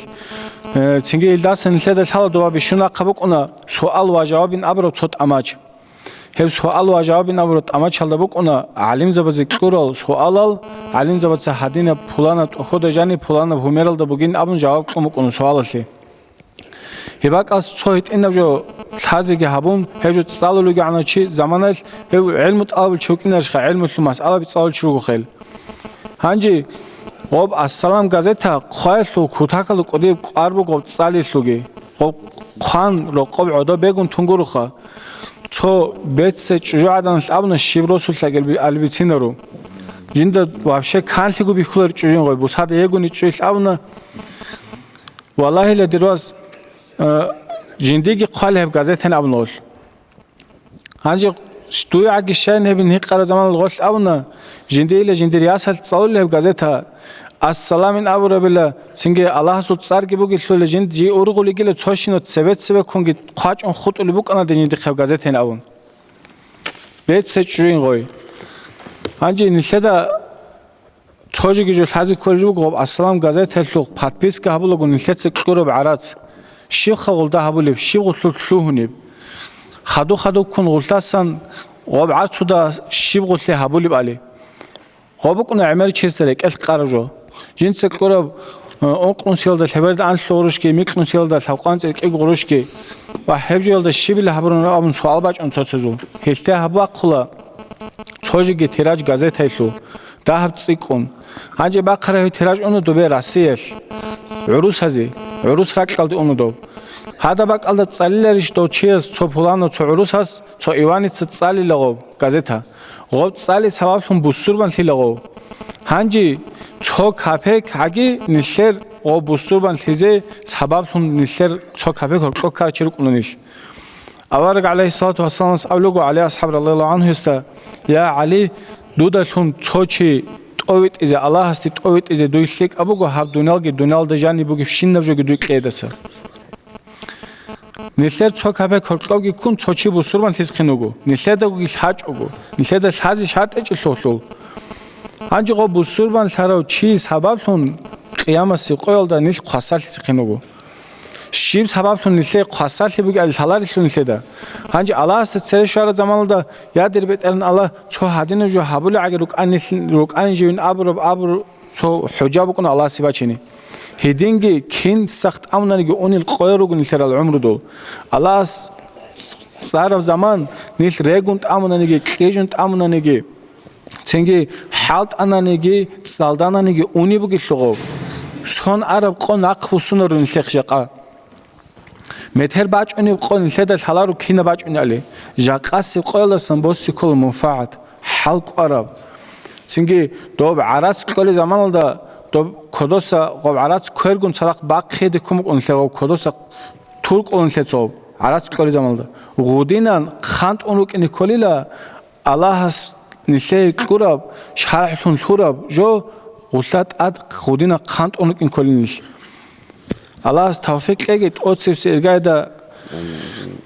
Э, цинги илдаса нилъеда лъала доба бищун ахъа букӀуна суал ва жавабин абураб цо тӀамач. Гьеб суал ва жавабин абураб тӀамачалда букӀуна гӀалимзабазе кьурал суалал, гӀалимзабаца гьадинаб пуланаб тӀохьода жаниб пуланаб гьумералда бугин абун жаваб кьун букӀуна суалалъе. Гьеб бакӀалъ цо гьитӀинаб жо лъазеги гьабун, гьеб жо цӀалулегӀана чи заманаялъ, гьев гӀелму тӀалабулев чи вукӀинарищха, гӀелмулъул масъалаби цӀалулев чи ругохъел. Гьанже гъоб «Ассалам» газета хъваялъул кутакалда кӀудияб кӀвар буго гъоб цӀалиялъулги. Гъоб хъван рокъоб гӀодоб бегун тун гуроха. Цо беццай чӀужугӀаданалъ абуна щиб росулъ агел би-, албицинаро. Жинда вообще канлъиго бихьулар чӀужугӀин гъой, бусада йигони чӀужугӀилъ абуна. Валлагьила, дир вас, э, жиндиги хъвала гьеб газетаялъ абуна гъолъ. Гьанже дуе гӀаги щайин гьебин гьикъараб заманалъ гъолъ абуна, жиндиила жиндир ясалъ цӀалула гьеб газета, «Ассаламин» абурабила, цинги Аллагьасул цӀарги бугелъула, жинди жий ургъулигила цо щинав цебе-цебеккунги хъвачӀун хутӀулеб букӀана дин жиндихъ гьеб газетаялъ абун. Беццай чӀужугӀин гъой. Гьанже нилъеда Цо жеги жо лъазе кколеб жо буго гъоб «Ассалам» газетаялъухъ подписка гьабулаго нилъеца кьураб гӀарац. Щибха гъулда гьабулеб, щиб гъулъул лъугьунеб? Хаду-хадубккун гъуллъасан гъоб гӀарцуда щиб гъуллъи гьабулеб али. Гъоб букӀуна гӀемер чиясда рекӀелъ къараб жо. Жинца кьураб, э, ункънусиялда лъеберда анлъго гъурущги, микьнусиялда лъабкъоялда цӀикӀкӀиго гъурущги ва гьеб жоялда щибила гьабураб абун суал бачӀун цоцазул. Гьелъие гьаб бахъула цо жеги тираж газетаялъул. Дагьаб цӀикӀкӀун. Гьанже бахъараб гьеб тираж уна добе Россиялъ. ГӀурусазе, гӀурус ракьалде уна доб. Гьадаб бакӀалда цӀалиларищ дов чияс цо пуланав цо гӀурусас, цо Иваница цӀалила гъоб газета? Гъоб цӀали сабаблъун бусурбанлъила гъов. Гьанже цо капек гьаги нилъер гъоб бусурбанлъизе сабаблъун нилъер цо капек гьоркьоб ккарав чи рукӀуна нилъ. Авараг, гӀалайгьиссалату вассаламас, абулего ГӀали асхӀаб, радияллагьу гӀанху, гьесда: «Я ГӀали, дудалъун цо чи тӀовитӀизе, Аллагьасде тӀовитӀизе дуе лъикӀаб буго гьаб дуниялги, дуниялда жаниб бугебщинаб жоги дуе кьейдаса». Нилъер цо капек гьоркьобги ккун цо чи бусурбанлъизехъин вуго, нилъедагоги лъачӀого, нилъеда лъазе шартӀ гьечӀелъулъул. Гьанже гъо бусурбанлъарав чи сабаблъун къиямасеб къоялда нилъ хъвасарлъизехъин вуго. Щиб сабаблъун нилъее хъвасарлъи бугебали лъаларелъул нилъеда? Гьанже Аллагьасда цере щвараб заманалда: «Я, дир БетӀергьан Аллагь, цо гьадинаб жо гьабулеб гӀаги рукӀан нилъ-, рукӀанин живин», абураб, абур-, цо хӀужа букӀуна Аллагьасе бачине. Гьединги кин сах тӀамунаниги унел къоял руго нилъерал гӀумрудул. Аллагьас цӀараб заман нилъ регун тӀамунаниги, кьижун тӀамунаниги, цинги хӀалтӀананиги, цӀалдананиги унеб бугелъул гъоб. Сон араб къо нахъ буссунаро нилъехъ жакъа. Метер бачӀунеб къо нилъеда лъаларо кинаб бачӀунебали. Жакъасеб къоялдасан босе ккола мунфагӀат, хӀал кӀвараб. Цинги доб гӀарац кьолеб заманалда доб кодоса гъоб гӀарац квергун цадахъ бахъиде ккун букӀун нилъер гъоб кодоса тур кьун нилъер цо гӀарац кьолеб заманалда. Гъудинан хъантӀун рукӀине кколила, Аллагьас нилъее кьураб, шаргӀлъун лъураб жо гъулла тӀад гъудинан хъантӀун рукӀин кколин нилъ. Аллагьас тавфикъ кьеги, тӀоцебесеб иргайда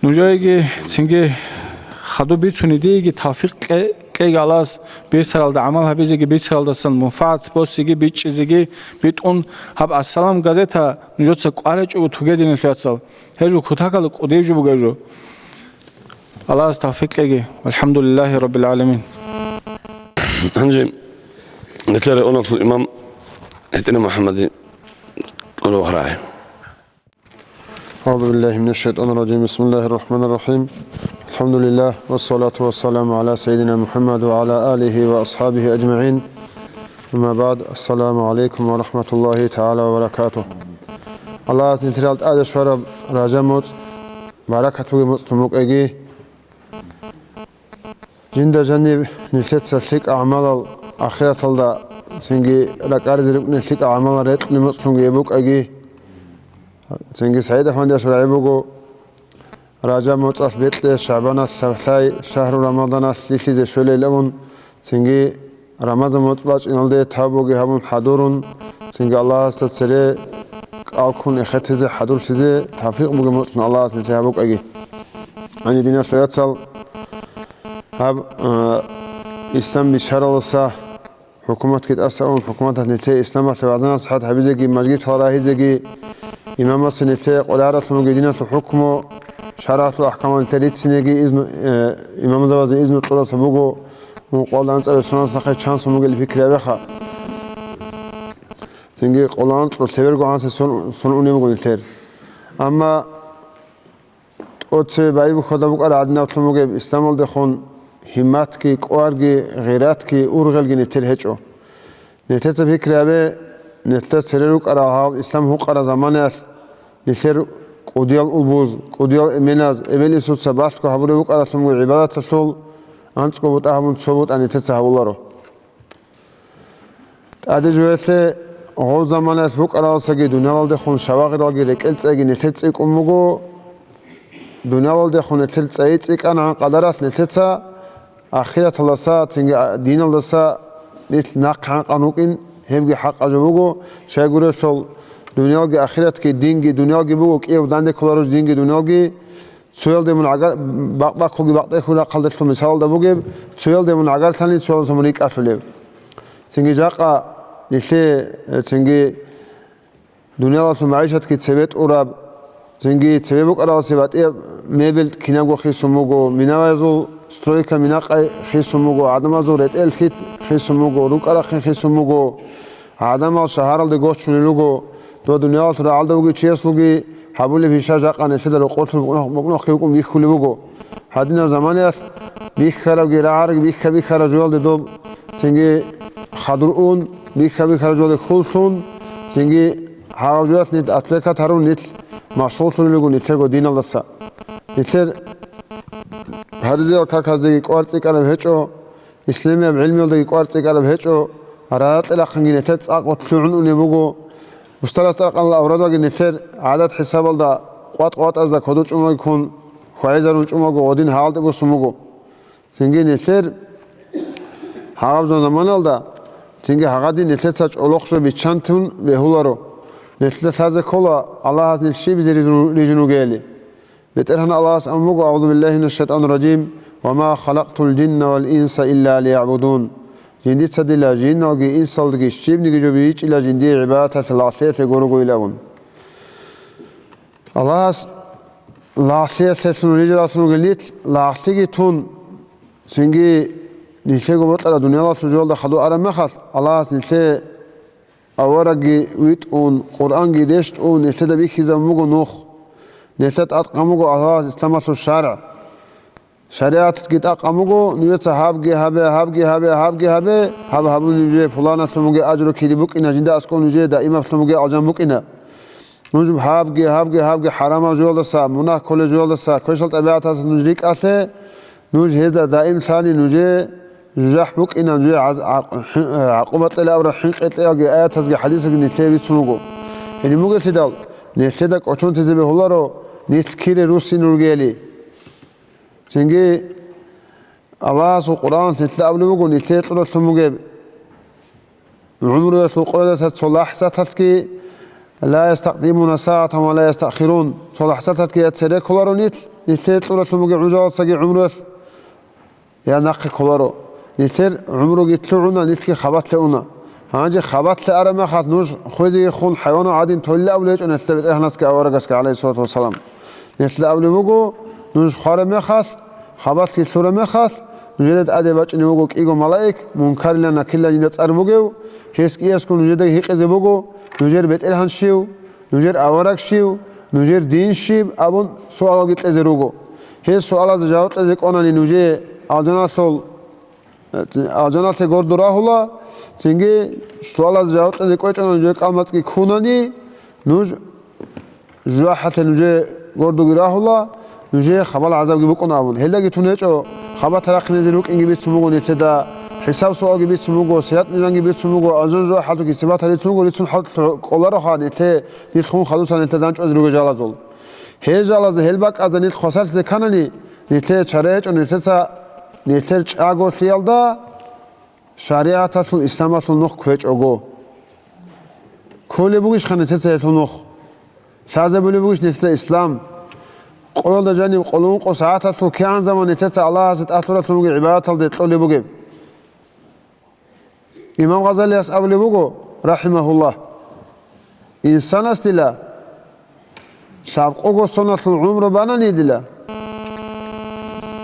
Нужееги цинги хадуб бицуни диеги тавфикъ кье-, кьеги Аллагьас бицаралда гӀамал гьабизеги, бицаралдасан мунфагӀат босиги, бичӀчӀизеги, битӀун гьаб «Ассалам» газета нужеца кӀваричӀого туге, диналъул вацал. Гьеб жо кутакалда кӀудияб жо бугеб жо. Аллагьас тавфикъ кьеги. Валхамдулиллагьи раббил гӀаламин. Гьанже нилъер районалъул имам ГьитӀина МухӀаммадида кьураб рагӀи. أعوذ بالله من الشيطان الرجيم. بسم الله الرحمن الرحيم. الحمد لله، والصلاة والسلام على سيدنا محمد وعلى آله وأصحابه أجمعين. أما بعد، السلام عليكم ورحمة الله تعالى وبركاته. Аллагьас нилъерал тӀаде щвараб Ражаб моцӀ баракат бугеб моцӀлъун букӀеги. Жинда жаниб нилъеца лъикӀа гӀамалал ахираталда, цинги ракӀаризе рукӀине лъикӀа гӀамалал рекьулеб моцӀлъунги гьеб букӀаги. Цинги СагӀид АхӀмадияс рагӀи буго, Ражаб моцӀалъ бекье, ШагӀбаналъ лъабхӀлъай, шагьру Рамаданалъ лъилъизе щвелейилан, цинги Рамазан моцӀ бачӀиналде тавбуги гьабун хӀадурун, цинги Аллагьасда цере кӀалккун эхетизе, хӀадурлъизе тавфикъ бугеб моцӀлъун Аллагьас нилъее гьабукӀаги. Гьанже, диналъул вацал, гьаб, а, ислам бищаралдаса хӀукуматги тӀаса ун, хӀукуматалъ нилъее исламалъе вагӀза-насихӀат гьабизеги, мажгитал рагьизеги, имамасе нилъее къваригӀаралъун бугеб диналъул хӀукму, шаригӀаталъул ахӀкамал нилъее рицинеги изну, э, имамзабазе изну кьуралдаса буго, мун къоялда анцӀабилеб соналъ нахъе чан сон бугебали пикри гьабеха. Цинги къоло анкьго лъеберго гӀанасеб сон, сон унеб буго нилъер. Амма тӀоцебе байбихьулеб букӀараб гӀадинаблъун бугеб исламалдехун гьимматги, кӀварги, гъиратги, ургъелги нилъер гьечӀо. Нилъеца пикри гьабе, нилъер цере рукӀарал гьаб ислам гьукъараб заманаялъ нилъер кӀудиял улбуз, кӀудиял эменаз, эбел-инсуца балъго гьабулеб букӀаралъун буго гӀибадаталъул, анцӀго бутӀа гьабун цо бутӀа нилъеца гьабуларо. ТӀаде жоялъе гъол заманаялъ букӀаралдасаги дуниялалдехун шавагъиралги рекӀел цӀайги нилъер цӀикӀкӀун буго. Дуниялалдехун нилъер цӀайи цӀикӀкӀанагӀан къадаралъ нилъеца ахираталдаса, цинги диналдаса нилъ нахъе гӀанкъан рукӀин, гьебги хӀакъаб жо буго. Щайгурелъул дуниялги ахиратги, динги дуниялги буго, кӀиябго данде кколаро динги дуниялги. Цоялде мун гӀагар-, бакъ-бакъулги бакъдехун рахъалделъул мисалалда бугеб, цоялде мун гӀагарлъани, цоялдаса мун рикӀкӀалъулеб. Цинги жакъа нилъее, э, цинги дуниялалъул магӀишатги цебе тӀураб, цинги цебе букӀаралдаса батӀияб мебел кинабго хисун буго, минаязул стройка минакъай хисун буго, гӀадамазул ретӀел хит хисун буго, рукӀа-рахъин хисун буго. ГӀадамал шагьаралде гочунел руго, дов дуниялалъул рагӀалда вугев чиясулги гьабулеб иша жакъа нилъеда рокъорлъун букӀнахъ-, букӀнахъги букӀун бихьулеб буго. Гьадинаб заманаялъ бихьарабги рагӀарабги бихьа-бихьараб жоялде доб цинги хадур ун, бихьа-бихьараб жоялде хьуллъун, цинги гьагъаб жоялъ нилъ отвлекать гьарун нилъ машгъуллъулел руго нилъерго диналдаса. Нилъер гьаризеял каказдеги кӀвар цӀикӀкӀараб гьечӀо, исламияб гӀилмуялдаги кӀвар цӀикӀкӀараб гьечӀо, рагӀалде рахъинги нилъер цӀакъго лъугӀун унеб буго, устарас тӀаркъанал аврадалги нилъер гӀадат-хӀисабалда къватӀ-къватӀазда кодов чӀумаги ккун, хьвагӀизарун чӀумаго гъодин гьагъалде босун буго. Цинги нилъер гьагъаб заманалда, цинги гьагъадин нилъеца чӀолохъ жо биччантун бегьуларо. Нилъеда лъазе ккола Аллагьас нилъ щибизе рижун, рижун вугевали. БетӀергьан Аллагьас абун буго: «أعوذ بالله من الشيطان الرجيم. وما خلقت الجن والإنس إلا ليعبدون». Жиндица дила жинналги инсалги щибниги жо бичӀчӀила жиндие гӀибадаталъе лагълъиялъе гурого илагун. Аллагьас лагълъиялъелъун рижаралъун ругел нилъ лагълъиги тун, цинги нилъего бокьараб дуниялалъул жоялда хадур араб мехалъ, Аллагьас нилъее аварагги витӀун, Къуръанги рещтӀун, нилъеда бихьизабун буго нух. Нилъеда тӀадкъан буго Аллагьас исламалъул шаргӀ. ШаригӀатги тӀадкъан буго, нужеца гьабги гьабе, гьабги гьабе, гьабги гьабе, гьаб гьабуни нужее пуланалъун бугеб ажру кири букӀина, жинда аскӀов нужее даимаблъун бугеб алжан букӀина. Нуж гьабги, гьабги, гьабги хӀарамаб жоялдаса, мунагь кколеб жоялдаса, квешал тӀабигӀаталдаса нуж рикӀкӀалъе, нуж гьезда даим лъани, нужее жужахӀ букӀина, нужее гӀаз-, гӀакъ-, хӀи-, гӀакъуба кьела абураб хӀинкъи кьеялги аятазги хӀадисазги нилъее бицун буго. Гьедин бугелъидал, нилъеда кӀочонтезе бегьуларо нилъ кире руссин ругели. Цинги Аллагьасул Къуръаналъ нилъеда абулеб буго, нилъее кьуралъун бугеб гӀумруялъул къоялдаса цо лахӀзаталъги «Ла ястакъдимуна сагӀатан ва ла ястаъхирун». Цо лахӀзаталъги я цере кколаро нилъ, нилъее кьуралъун бугеб гӀужаласаги гӀумруялъ, я нахъе кколаро. Нилъер гӀумруги лъугӀуна, нилъги хабалъе уна. Гьанже хабалъе араб мехалъ нуж хвезегихун хӀайванал гӀадин толила абулеб гьечӀо нилъеда БетӀергьанасги аварагасги, гӀалайгьиссалату вассалам. Нилъеда абулеб буго, нуж хвараб мехалъ, хабалъги лъураб мехалъ, нужеда тӀаде бачӀунеб буго кӀиго малаик, Мункарилан Накирилан жинда цӀар бугев, гьес кӀиясго нужеда гьикъизе буго, нужер БетӀергьан щив, нужер авараг щив, нужер дин щиб абун суалалги кьезе руго. Гьез суалазда жаваб кьезе кӀванани нужее алжаналъул, алжаналъе гордо рагьула, цинги суалазда жаваб кьезе кӀвечӀони нужер кӀалмацӀги ккунани, нуж жужахӀалъе нужее гордоги рагьула, нужее хабал гӀазабги букӀун абун. Гьелдаги тун гьечӀо, хабалъ рахъинезер рукӀинги бицун буго нилъеда, хӀисаб-суалги бицун буго, сират-мизанги бицун буго, алжан-жужахӀалъулъги сипатал рицун буго, рицун хал-, кӀолароха нилъе, нилъ хун хадусан нилъеда данчӀвазе ругел жалазул. Гьел жалазда, гьел бакӀазда нилъ хвасарлъизе кканани, нилъее чара гьечӀо, нилъеца нилъер чӀаголъиялда шаригӀаталъул, исламалъул нух кквечӀого. Кколеб бугищха нилъеца гьелъул нух? Лъазабулеб бугищ нилъеца ислам? Къоялда жаниб къоло-ункъо сагӀаталъул кигӀан заман нилъеца Аллагьасе тӀад лъуралъун бугеб гӀибадаталде кьолеб бугеб? Имам Гъазалияс абулеб буго, рахӀимагьуллагь, инсанасдила лъабкъого соналъул гӀумру банани дила,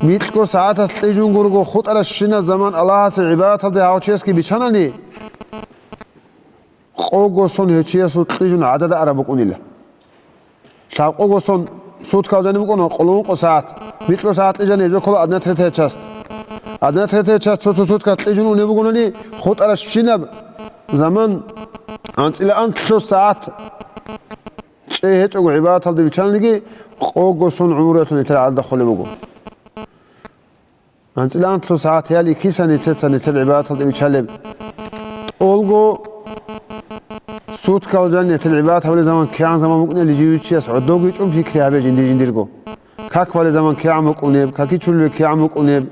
микьго сагӀаталъ кьижун гурого хутӀаращинаб заман Аллагьасе гӀибадаталде гьав чиясги бичанани, къого сон гьев чиясул кьижун гӀадада араб букӀунила. Лъабкъого сон, суткал жаниб букӀуна къоло-ункъо сагӀат, микьго сагӀат кьижани гьеб жо ккола одна третья часть. Одна третья часть цо-цо суткалъ кьижун унеб бугони, хутӀаращинаб заман анцӀила анлъго сагӀат чӀей гьечӀого гӀибадаталде бичананиги, къого сон гӀумруялъул нилъер гӀадада холеб буго. АнцӀила анлъго сагӀат яли киса нилъеца нилъер гӀибадаталде бичалеб? ТӀолго суткал жаниб нилъер гӀибадат гьабулеб заман кигӀан заман букӀунелин жив чияс гӀодовги чӀун пикри гьабе жинди-жиндирго. Как балеб заман кигӀан букӀунеб, каки чурулеб кигӀан букӀунеб,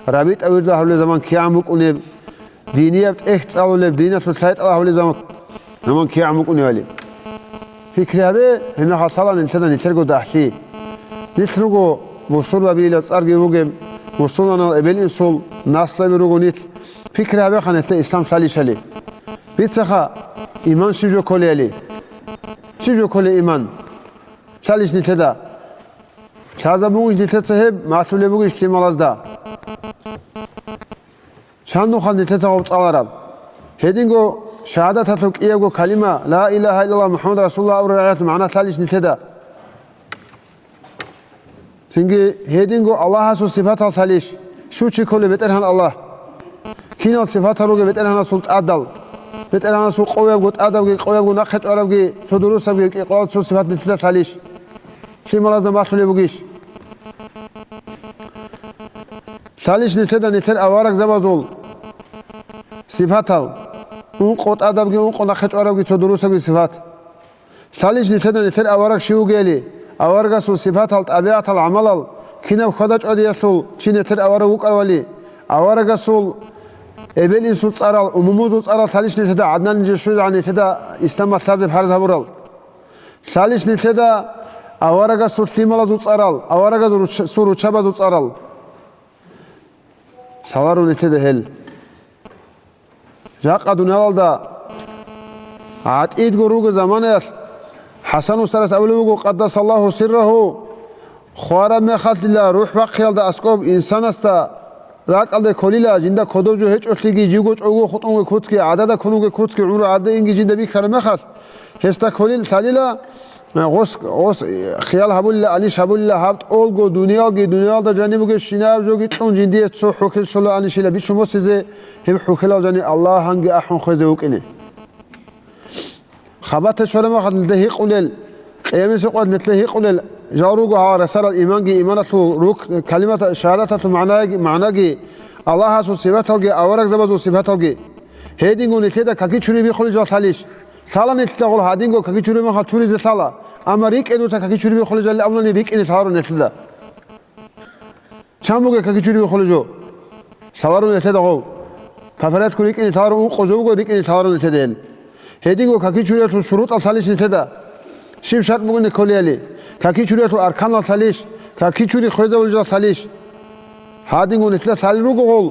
рабитӀа вирдал гьарулеб заман кигӀан букӀунеб, динияб тӀехь цӀалулеб, диналъул лъай тӀалаб гьабулеб заман, заман кигӀан букӀунебали. Пикри гьабе, гьебмехалъ лъала нилъеда нилъерго дагьлъи. Нилъ руго бусурбабийила цӀарги бугеб, мусулманал эбел-инсул наслаби руго нилъ. Пикри гьабеха нилъе ислам лъалищали. Бицаха, иман щиб жо кколеяли. Щиб жо кколей иман? Лъалищ нилъеда? Лъазабугищ нилъеца гьеб, малъулеб бугищ лъималазда? Чан нухал нилъеца гъоб цӀалараб? Гьединго шагьадаталъул кӀиябго калима, ла илагьа иллаллагь МухӀаммад расулуллагь абураб рагӀиялъул магӀна лъалищ нилъеда? Цинги гьединго Аллагьасул сипатал лъалищ? Щучи кколеб БетӀергьан Аллагь? Кинал сипатал ругеб БетӀергьанасул тӀадал? БетӀергьанасул къоябго тӀадабги, къоябго нахъе чӀварабги, цо дурусабги, кӀикъоялда цо сипат нилъеда лъалищ? Лъималазда малъулеб бугищ? Лъалищ нилъеда нилъер аварагзабазул сипатал, ункъо тӀадабги, ункъо нахъе чӀварабги, цо дурусабги сипат? Лъалищ нилъеда нилъер авараг щив вугели, аварагасул сипатал, тӀабигӀатал, гӀамалал, кинаб хьвада-чӀвадиялъул чи нилъер авараг вукӀаравали, аварагасул эбел-инсул цӀарал, умумузул цӀарал лъалищ нилъеда гӀаднан жо щвезегӀан нилъеда исламалъ лъазе парз гьабурал? Лъалищ нилъеда аварагасул лъималазул цӀарал, аварагасул руч-, сул руччабазул цӀарал? Лъаларо нилъеда гьел. Жакъа дуниялалда гӀатӀидго руго заманаялъ ХӀасан устарас абулеб буго, къаддасаллагьу сиррагьу, хвараб мехалъ дила рухӀ бахъиялда аскӀоб инсанасда ракӀалде кколила, жинда кодоб жо гьечӀолъиги, живго чӀого хутӀун вугеб куцги, гӀадада ккун вугеб куцги, гӀумру гӀададинги жинда бихьараб мехалъ, гьесда кколил лъалила, гъос, гъос хиял гьабулила, аниш гьабулила, гьаб тӀолго дуниялги, дуниялда жаниб бугебщинаб жоги кьун жиндие цо хӀухьел щола анишила бичун босизе, гьеб хӀухьелал жани Аллагьанги ахӀун хвезе вукӀине. Хабалъе чӀвараб мехалъ нилъеда гьикъулел, Къиямасеб къоялъ нилъеда гьикъулел жал руго гьал расарал иманги, иманалъул рук-, калимат, шагьадаталъул магӀнаги, магӀнаги, Аллагьасул сипаталги, аварагзабазул сипаталги. Гьединго нилъеда каки чури биххулел жал лъалищ? Лъала нилъеда гъол гьадинго каки чури мехалъ чуризе лъала, амма рикӀкӀе дуца каки чури биххулел жал абунани рикӀкӀине лъаларо нилъеда. Чан бугеб каки чури биххулел жо? Лъаларо нилъеда гъов. По порядку рикӀкӀине лъаларо, ункъо жо буго, рикӀкӀине лъаларо нилъеда гьел. Гьединго каки чуриялъул шурутӀал лъалищ нилъеда? Щиб шартӀ бугони кколеяли? Какичуриялъул арканал лъалищ? Какичури хвезавулел жал лъалищ? Гьадинго нилъеда лъалел руго гъол.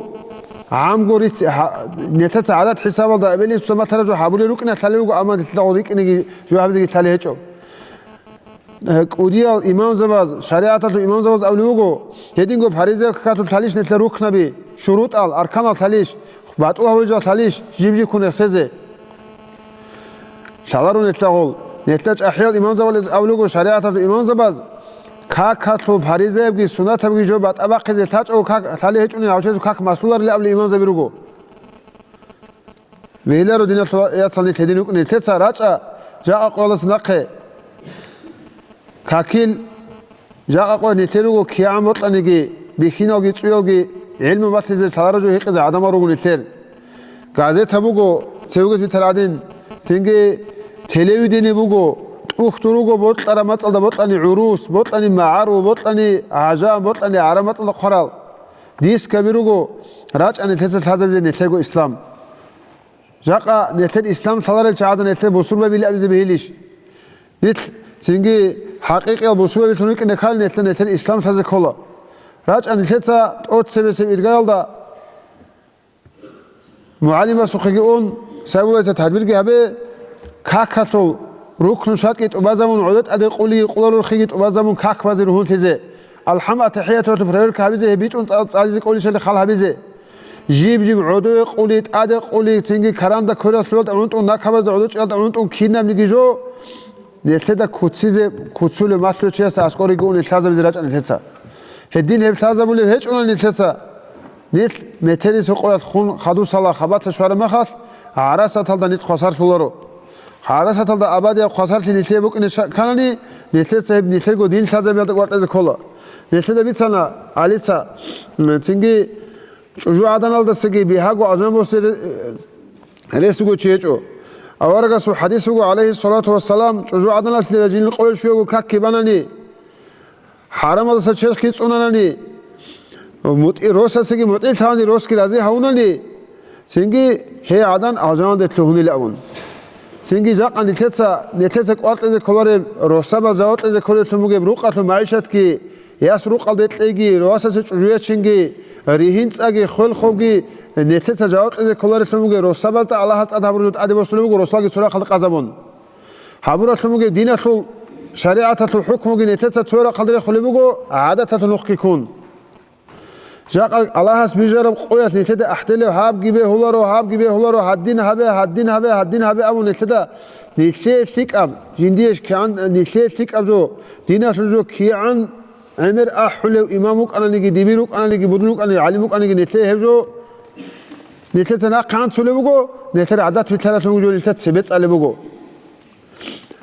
ГӀамго рицц-, гьа-, нилъеца гӀадат хӀисабалда эбел-инсуца малъараб жо гьабулел рукӀиналъ лъалел руго, амма нилъеда гъол рикӀкӀинеги жо гьабизеги лъалел гьечӀо. Э, кӀудиял имамзабаз, шаригӀаталъул имамзабаз абулеб буго, гьединго фаризаяб какалъул лъалищ нилъер рукнаби, шурутӀал, арканал лъалищ, батӀул гьавулел жал лъалищ, жиб-жиб ккун рехсезе. Лъаларо нилъа гъол. Нилъа чӀахӀиял имамзабаз абулего, шаригӀаталъул имамзабаз, какалъул фаризаябги суннатабги жо батӀа бахъизе лъачӀого как лъалеб гьечӀони, гьав чиясул как малъуларилан абулел имамзаби руго. Вегьиларо, диналъул яцал, нилъ гьедин рукӀун, нилъеца рачӀа жакъа къоялдаса нахъе. Какил жакъа къоялъ нилъер руго кигӀан бокьаниги, бихьиналги цӀуялги гӀилму батизе лъалареб жо гьикъизе гӀадамал руго нилъер. Газета буго, цевегояс бицараб гӀадин, цинги телевидение буго, тӀухьдул руго бокьараб мацӀалда бокьани гӀурус, бокьани магӀару, бокьани гӀажан, бокьани гӀараб мацӀалда хъварал. Дискаби руго, рачӀа нилъеца лъазабизе нилъерго ислам. Жакъа нилъер ислам лъаларел чагӀазда нилъер бусурбабилин абизе бегьилищ? Нилъ цинги хӀакъикъиял бусурбабилъун рукӀине ккани нилъер, нилъер ислам лъазе ккола. РачӀа нилъеца тӀоцебесеб иргаялда мугӀалимасухъеги ун, Сайбуллаца тадбирги гьабе, какалъул рукну шартӀги тӀубазабун, гӀодо тӀаде къулиги къуларурхъиги тӀубазабун как базе ругьунлъизе. АлхӀам, аттахӀияту проверка гьабизе, гьеб битӀун цӀал-, цӀализе кӀолищали хал гьабизе. Жиб-жиб гӀодове къули, тӀаде къули, цинги каранда кверал лъуялда гӀунтӀун, накабазда гӀодочӀиялда гӀунтӀун кинабниги жо, нилъеда куцизе, куцулев малъулев чиясда аскӀориги уни лъазабизе рачӀа нилъеца. Гьедин гьеб лъазабулеб гьечӀуна нилъеца. Нилъ метерисеб къоялъ хун хадусала хабалъа щвараб мехалъ, гӀарасаталда нилъ хвасарлъуларо. ГӀарасаталда абадияб хвасарлъи нилъее букӀине ша-, кканани, нилъеца гьеб нилъерго дин лъазабиялда кӀвар кьезе ккола. Нилъеда бицана ГӀалица, м, цинги чӀужугӀаданалдасаги бигьаго азан босизе ре-, рес бугев чи гьечӀо. Аварагасул хӀадис буго, гӀалайгьиссалату вассалам, чӀужугӀаданалъе ва жиндир къоялъ щвего какги банани, хӀарамалдаса черхги цӀунанани, мутӀи-, росасеги мутӀигӀлъани, росги рази гьавунани, цинги гьей гӀадан алжаналде лъугьунила абун. Цинги жакъа нилъеца, нилъеца кӀвар кьезе кколареб, росабаз жаваб кьезе кколеблъун бугеб рукъалъул магӀишатги, яс рукъалде кьейги, росасе чӀужу ячинги, ригьин цӀаги, хвел хобги, нилъеца жаваб кьезе кколареблъун бугеб, росабазда Аллагьас тӀад гьабураб жо тӀаде босулеб буго, росалги цо рахъалде къазабун. Гьабураблъун бугеб диналъул, шаригӀаталъул хӀукмуги нилъеца цо рахъалде рехулеб буго, гӀадаталъул нухги ккун. Жакъа Аллагьас бижараб къоялъ нилъеда ахӀделев гьабги бегьуларо, гьабги бегьуларо, гьадин гьабе, гьадин гьабе, гьадин гьабе абун нилъеда, нилъее лъикӀаб, жиндие кигӀан, нилъее лъикӀаб жо, диналъул жо кигӀан гӀемер ахӀулев имам вукӀананиги, дибир вукӀананиги, будун вукӀананиги, гӀалим вукӀананиги, нилъее гьеб жо, нилъеца нахъе анцулеб буго, нилъер гӀадат билълъаралъун жо нилъер цебе цӀалеб буго.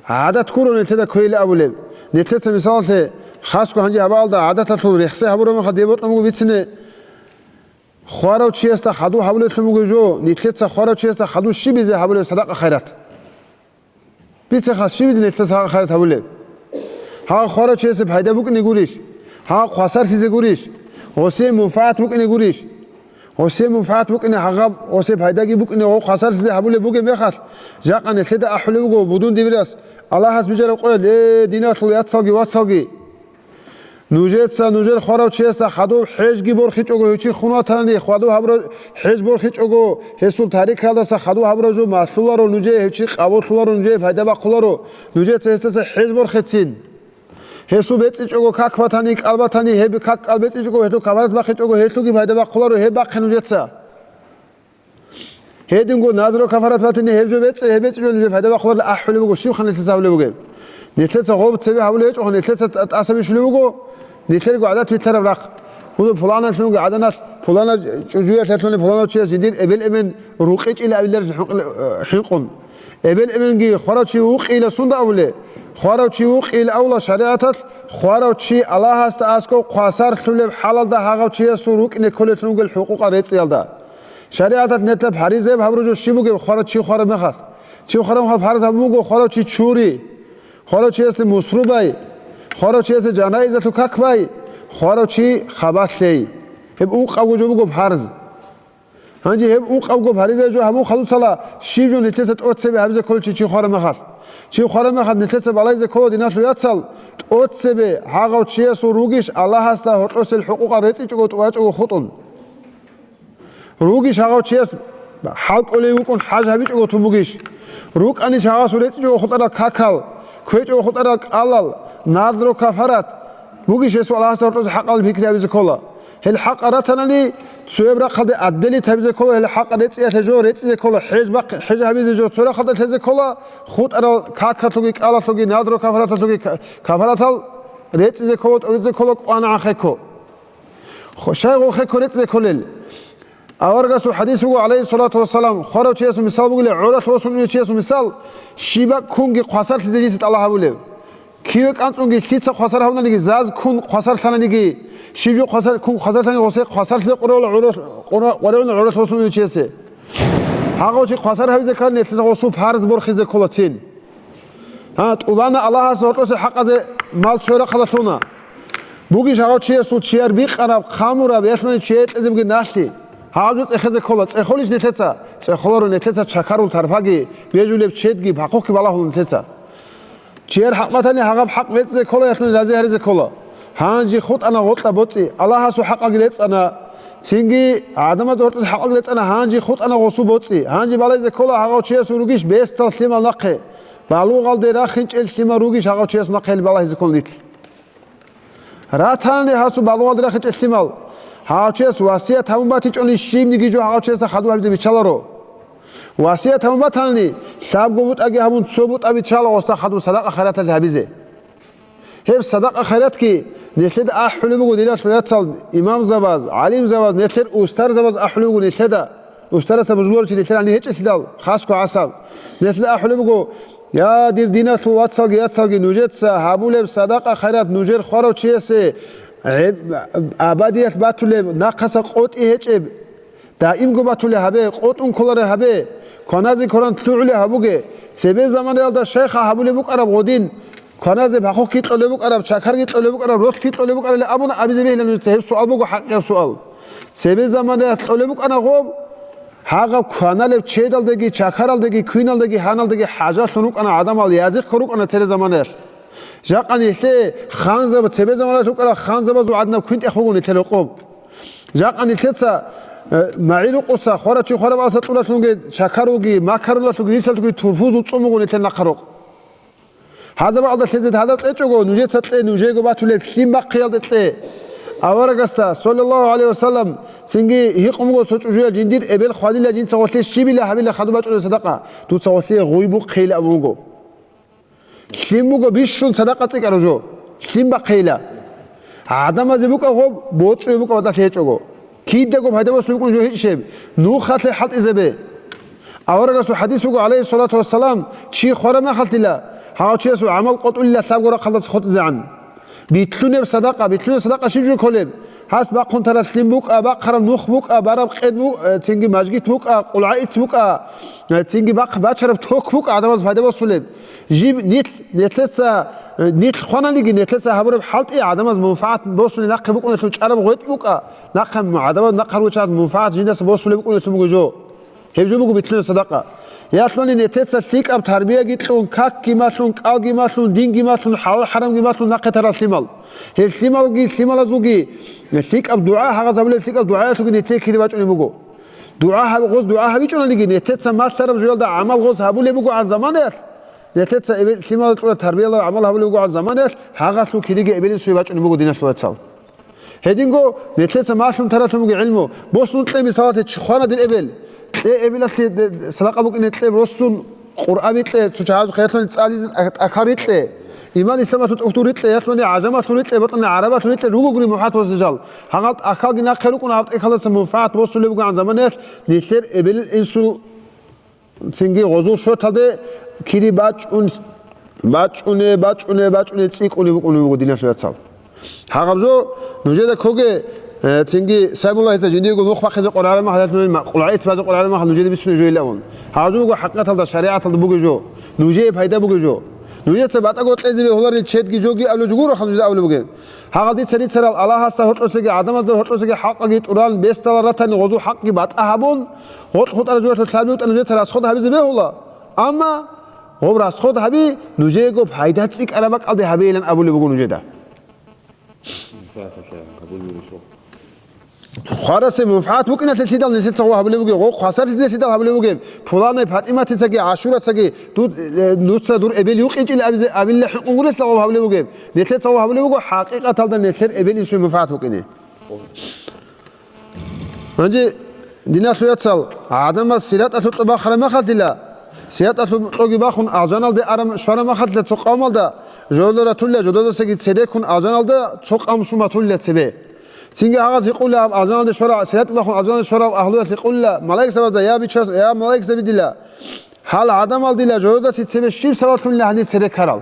ГӀадат гуро нилъеда кквейилан абулеб. Нилъеца, мисалалъе, хасго гьанже гьабаалда гӀадаталъул рехсей гьабураб мехалъ дие бокьун буго бицине, хварав чиясда хадув гьабулеблъун буго жо, нилъеца хварав чиясда хадув щибизе гьабулеб садакъа-хайрат. Бицеха, щибизе нилъеца садакъа-хайрат гьабулеб? Гьагъа хварав чиясе пайда букӀине гурищ? Гьагъа хвасарлъизе гурищ? Гъосие мунфагӀат букӀине гурищ? Гъосие мунфагӀат букӀине гьагъаб, гъосие пайдаги букӀине гъов хвасарлъизе гьабулеб бугеб мехалъ, жакъа нилъеда ахӀулеб буго будун дибирас, Аллагьас бижараб къоялъ, э, диналъул яцалги вацалги! Нужеца нужер хварав чиясда хадуб хӀежги борхичӀого гьев чи хун ватани, хадуб гьабура-, хӀеж борхичӀого гьесул тарикалдаса хадуб гьабураб жо малъуларо нужее, гьев чи къабуллъуларо, нужее пайда бахъуларо, нужеца гьесдаса хӀеж борхецин. Гьесул бецӀичӀого как батани, кӀал батани, гьеб как-кӀал бецӀичӀого, гьелъул кафарат бахъичӀого, гьелъулги пайда бахъуларо, гьеб бахъе нужеца. Гьединго назру кафарат батани, гьеб жо бецӀи, гьеб бецӀи жо нужее пайда бахъуларилан ахӀулеб буго, щибха нилъеца гьабулеб бугеб? Нилъеца гъоб цебе гьабулеб гьечӀого, нилъеца тӀ-, тӀаса бищулеб буго, нилъерго гӀадат билълъараб рахъ. Гьудул пуланалъунги гӀаданалъ, пулана чӀужуялъ лъалъуни пуланав чияс жиндир эбел-эмен рукъичӀила абиларилъ хӀинкъи-, хӀинкъун. Эбел-эменги хварав чи вукъийила сунда абулеб? Хварав чи вукъийила абула шаригӀаталъ, хварав чи Аллагьасда аскӀоб хвасарлъулеб хӀалалда гьагъав чиясул рукӀине кколеблъун ругел хӀукъукъал рецӀиялда. ШаригӀаталъ нилъер фаризаяб гьабураб жо щиб бугеб, хварав чи хвараб мехалъ? Чи хвараб мехалъ фарз гьабун буго хварав чи чури, хварав чиясе мусру бай, хварав чиясе жанаизалъул как бай, хварав чи хабалъ лъей. Гьеб ункъабго жо буго фарз. Гьанже гьеб ункъабго фаризаяб жо гьабун хадусала, щиб жо нилъеца тӀоцебе гьабизе кколев чи, чи хвараб мехалъ? Чи хвараб мехалъ нилъеца балайзе ккола, диналъул яцал, тӀоцебе гьагъав чиясул ругищ Аллагьасда гьоркьосел хӀукъукъал рецӀичӀого тӀубачӀого хутӀун. Ругищ гьагъав чияс хӀал кӀолев вукӀун хӀаж гьабичӀого тун бугищ? РукӀанищ гьагъасул рецӀичӀого хутӀарал какал, кквечӀого хутӀарал кӀалал, надру кафарат бугищ гьесул Аллагьасда гьоркьозе хӀакъалъ пикри гьабизе ккола? Гьел хӀакъ ратанани, цояб рахъалде отделить гьабизе ккола, гьел хӀакъ рецӀиялъе жо рецӀизе ккола, хӀеж бахъ-, хӀеж гьабизе жо цо рахъалда лъезе ккола, хутӀарал какалъулги, кӀалалъулги, надру кафараталъулги ка-, кафаратал рецӀизе ккола, тӀуризе ккола, кӀванагӀан хехго. Хо-, щай гъохе ккорецӀизе кколел? Аварагасул хӀадис буго, гӀалайгьиссалату вассалам, хварав чиясул мисал бугила, гӀоралъ восун унев чиясул мисал, щибаб кунги хвасарлъизе жинца тӀалаб гьабулев. Киве кӀанцӀунги лъица хвасар гьавунаниги, заз кун хвасарлъананиги, щиб жо хвасар-, кун хвасарлъани гъосе хвасарлъизе къоревала гӀоралъ-, къора-, къоревала гӀоралъ восун унев чиясе. Гьагъав чи хвасар гьавизе ккани, нилъеца гъосул парз борхизе ккола цин. Гьа, тӀубана Аллагьас гьоркьосе хӀакъазе мал цо рахъалда лъуна. Бугищ гьав чиясул чияр бикъараб, хъамураб, ялъуни чияе кьезе бугеб налъи? Гьав жо цӀехезе ккола, цӀехолищ нилъеца? ЦӀехоларо, нилъеца чакарул тарпаги, бежулеб чедги, бахъухъги балагьула нилъеца. Чияр хӀакъ батани, гьагъаб хӀакъ бецӀизе ккола, ялъуни рази гьаризе ккола. Гьанже хутӀана гъоркьа боцӀи, Аллагьасул хӀакъалги рецӀана, цинги гӀадамазда гьоркьосе хӀакъалги рецӀана, гьанже хутӀана гъосул боцӀи. Гьанже балайзе ккола, гьагъав чиясул ругищ бесдал лъимал нахъе. Балугъалде рахинчӀел лъимал ругищ гьагъав чиясул нахъе гьел балагьизе ккола нилъ? Ратани гьасул балугъалде рахинчӀел лъимал. Гьагъав чияс васият гьабун батичӀони, щибниги жо гьагъав чиясда хадуб гьабизе биччаларо. Васият гьабун батани, лъабго бутӀаги гьабун, цо бутӀа биччала гъосда хадуб садакъа-хайраталъе гьабизе. Гьеб садакъа-хайратги нилъеда ахӀулеб буго, диналъул яцал, имамзабаз, гӀалимзабаз, нилъер устарзабаз ахӀулеб буго нилъеда. Устарасда бузуларичи нилъер гьанир гьечӀелъидал, хасго гӀасаб. Нилъеда ахӀулеб буго: «Я, дир диналъул вацалги яцалги, нужеца гьабулеб садакъа-хайрат нужер хварав чиясе гӀеб-, абадиялъ батулеб, нахъаса къотӀи гьечӀеб». Даимго батулей гьабе, къотӀун кколарей гьабе, кваназе кванан лъугӀулей гьабуге. Цебе заманаялда щайха гьабулеб букӀараб гъодин, кваназе бахъухъги кьолеб букӀараб, чакарги кьолеб букӀараб, ролъги кьолеб букӀараб абуна абизе бегьила нужеца. Гьеб суал буго хӀакъикъаб суал. Цебе заманаялъ кьолеб букӀана гъоб, гьагъаб кваналеб чедалдеги, чакаралдеги, квиналдеги, гьаналдеги хӀажалъун рукӀана гӀадамал, язихъго рукӀана цере заманаялъ. Жакъа нилъее ханзаба-, цебе заманаялъ рукӀарал ханзабазул гӀадинаб квинтӀех буго нилъер рокъоб. Жакъа нилъеца, э, магӀи рукъуса, хварачи хвараб алса кьуралъунги, чакаруги, макаруналъуги, рисалъуги турфузул цӀун буго нилъер нахъа рокъ. Гьадаб гьалда лъезе гьадаб кьечӀого, нужеца кье, нужего батулеб лъим бахъиялде кье. Аварагасда, саллаллагьу гӀалайгьи ва саллам, цинги гьикъун буго цо чӀужуял: «Жиндир эбел хванила, жинца гъолъие щибила гьабила хадуб бачӀунеб садакъа? Дуца гъолъие гъуй бухъейилан», – абун буго. Лъим буго бищун садакъа цӀикӀкӀараб жо. Лъим бахъейила. ГӀадамазе букӀа гъоб, боцӀуе букӀа батӀалъи гьечӀого. Кидаго пайда босулеб букӀун жо гьечӀищ гьеб. Нухалъе хӀалтӀизабе. Аварагасул хӀадис буго, гӀалайгьиссалату вассалам, чи хвараб мехалъила, гьав чиясул гӀамал къотӀулила лъабго рахъалдаса хутӀизегӀан. Битлъунеб садакъа, битлъунеб садакъа щиб жо кколеб? Гьас бахъун тараб лъим букӀа, бахъараб нух букӀа, бараб къед бу-, э, цинги мажгит букӀа, къулгӀа-ицц букӀа, э, цинги бахъ-, бачараб ток букӀа гӀадамаз пайда босулеб. Жиб нилъ, нилъеца, э, нилъ хвананиги, нилъеца гьабураб хӀалтӀи гӀадамаз мунфагӀат босулеб нахъе букӀунелъул чӀараб гъветӀ букӀа, нахъе гӀадамаз, нахъа руччабаз мунфагӀат жиндаса босулеб букӀунелъун буго жо. Гьеб жо буго битлъунеб садакъа. Ялъуни нилъеца лъикӀаб тарбияги кьун, какги малъун, кӀалги малъун, динги малъун, хӀалал-хӀарамги малъун нахъе тарал лъимал. Гьел лъималги, лъималазулги лъикӀаб дугӀа, гьагъаз гьабулеб лъикӀаб дугӀаялъулги нилъее кири бачӀунеб буго. ДугӀа гьаб-, гъоз дугӀа гьабичӀониги, нилъеца малъараб жоялда гӀамал гъоз гьабулеб бугогӀан заманаялъ, нилъеца эбел-, лъималаз кьураб тарбиялда гӀамал гьабулеб бугогӀан заманаялъ, гьагъалъул кирияги эбелин цоги бачӀунеб буго, диналъул вацал. Гьединго нилъеца малъун таралъун бугеб гӀилму, босун кье, мисалалъе, чи хвана дир эбел, кье эбелалъе де-, садакъа букӀине кье, росун Къуръан рикье, цо чагӀазухъе ялъуни цӀализе тӀа-, тӀахьал рикье, иман-исламалъул тӀухьдул рикье, ялъуни гӀажамалъул рикье, бокьани гӀарабалъул рикье, ругогури мухӀат ва зижал. Гьагъал тӀахьалги нахъе рукӀун, гьаб тӀехьалдаса мунфагӀат босулеб бугогӀан заманаялъ нилъер эбел-инсул цинги гъозул шорталде кири бачӀун, бачӀуне, бачӀуне, бачӀуне цӀикӀкӀунеб букӀунеб буго, диналъул вацал. Гьагъаб жо нужеда ккоге, э, цинги Сайбуллагьица жиндиего нух бахъизе къваригӀараб мехалъ, ма-, къулгӀа-ицц базе къваригӀараб мехалъ нужеда бицунеб жо илан. Гьагъаб жо буго хӀакъикъаталда, шаригӀаталда бугеб жо. Нужее пайда бугеб жо. Нужеца батӀаго кьезе бегьуларел чедги жоги абулеб жо гуро, нужеда абулеб бугеб. Гьагъал дица рицарал Аллагьасда гьоркьосеги, гӀадамазда гьоркьосеги хӀакъаги тӀуран, бесдалал ратани гъозул хӀакъги батӀа гьабун, гъоркь хутӀараб жоялъул лъабиги бутӀа нужеца расход гьабизе бегьула. Амма Гъоб расход гьаби, нужеего пайда цӀикӀкӀараб бакӀалде гьабейилан абулеб буго нужеда. Хварасе мунфагӀат букӀиналъе лъидал нилъеца гъоб гьабулеб бугеб, гъоб хвасарлъизе лъидал гьабулеб бугеб, пуланай ПатӀиматицаги ГӀашурацаги ду-, э, дуца дур эбел юкъинчӀила абизе, абилла хӀукмунгурелъа гъоб гьабулеб бугеб, нилъеца гъоб гьабулеб буго, хӀакъикъаталда нилъер эбел-инсуе мунфагӀат букӀине. Гьанже, диналъул яцал, гӀадамаз сираталъул кьо бахараб мехалъила, сираталъул кьоги бахун алжаналде араб щвараб мехалъила цо къавмалда, жодора ратулила, жододасаги цереккун алжаналда цо къавм щун батулила цебе. Цинги гьагъаз гьикъула гьаб алжаналде щвараб, сиратги бахун алжаналде щвараб агьлуялъ гьикъула малаикзабазда: «Я бичас-, я малаикзаби дила, гьал гӀадамал дила жододасе цебе щиб сабаблъунила гьанир цереккарал?»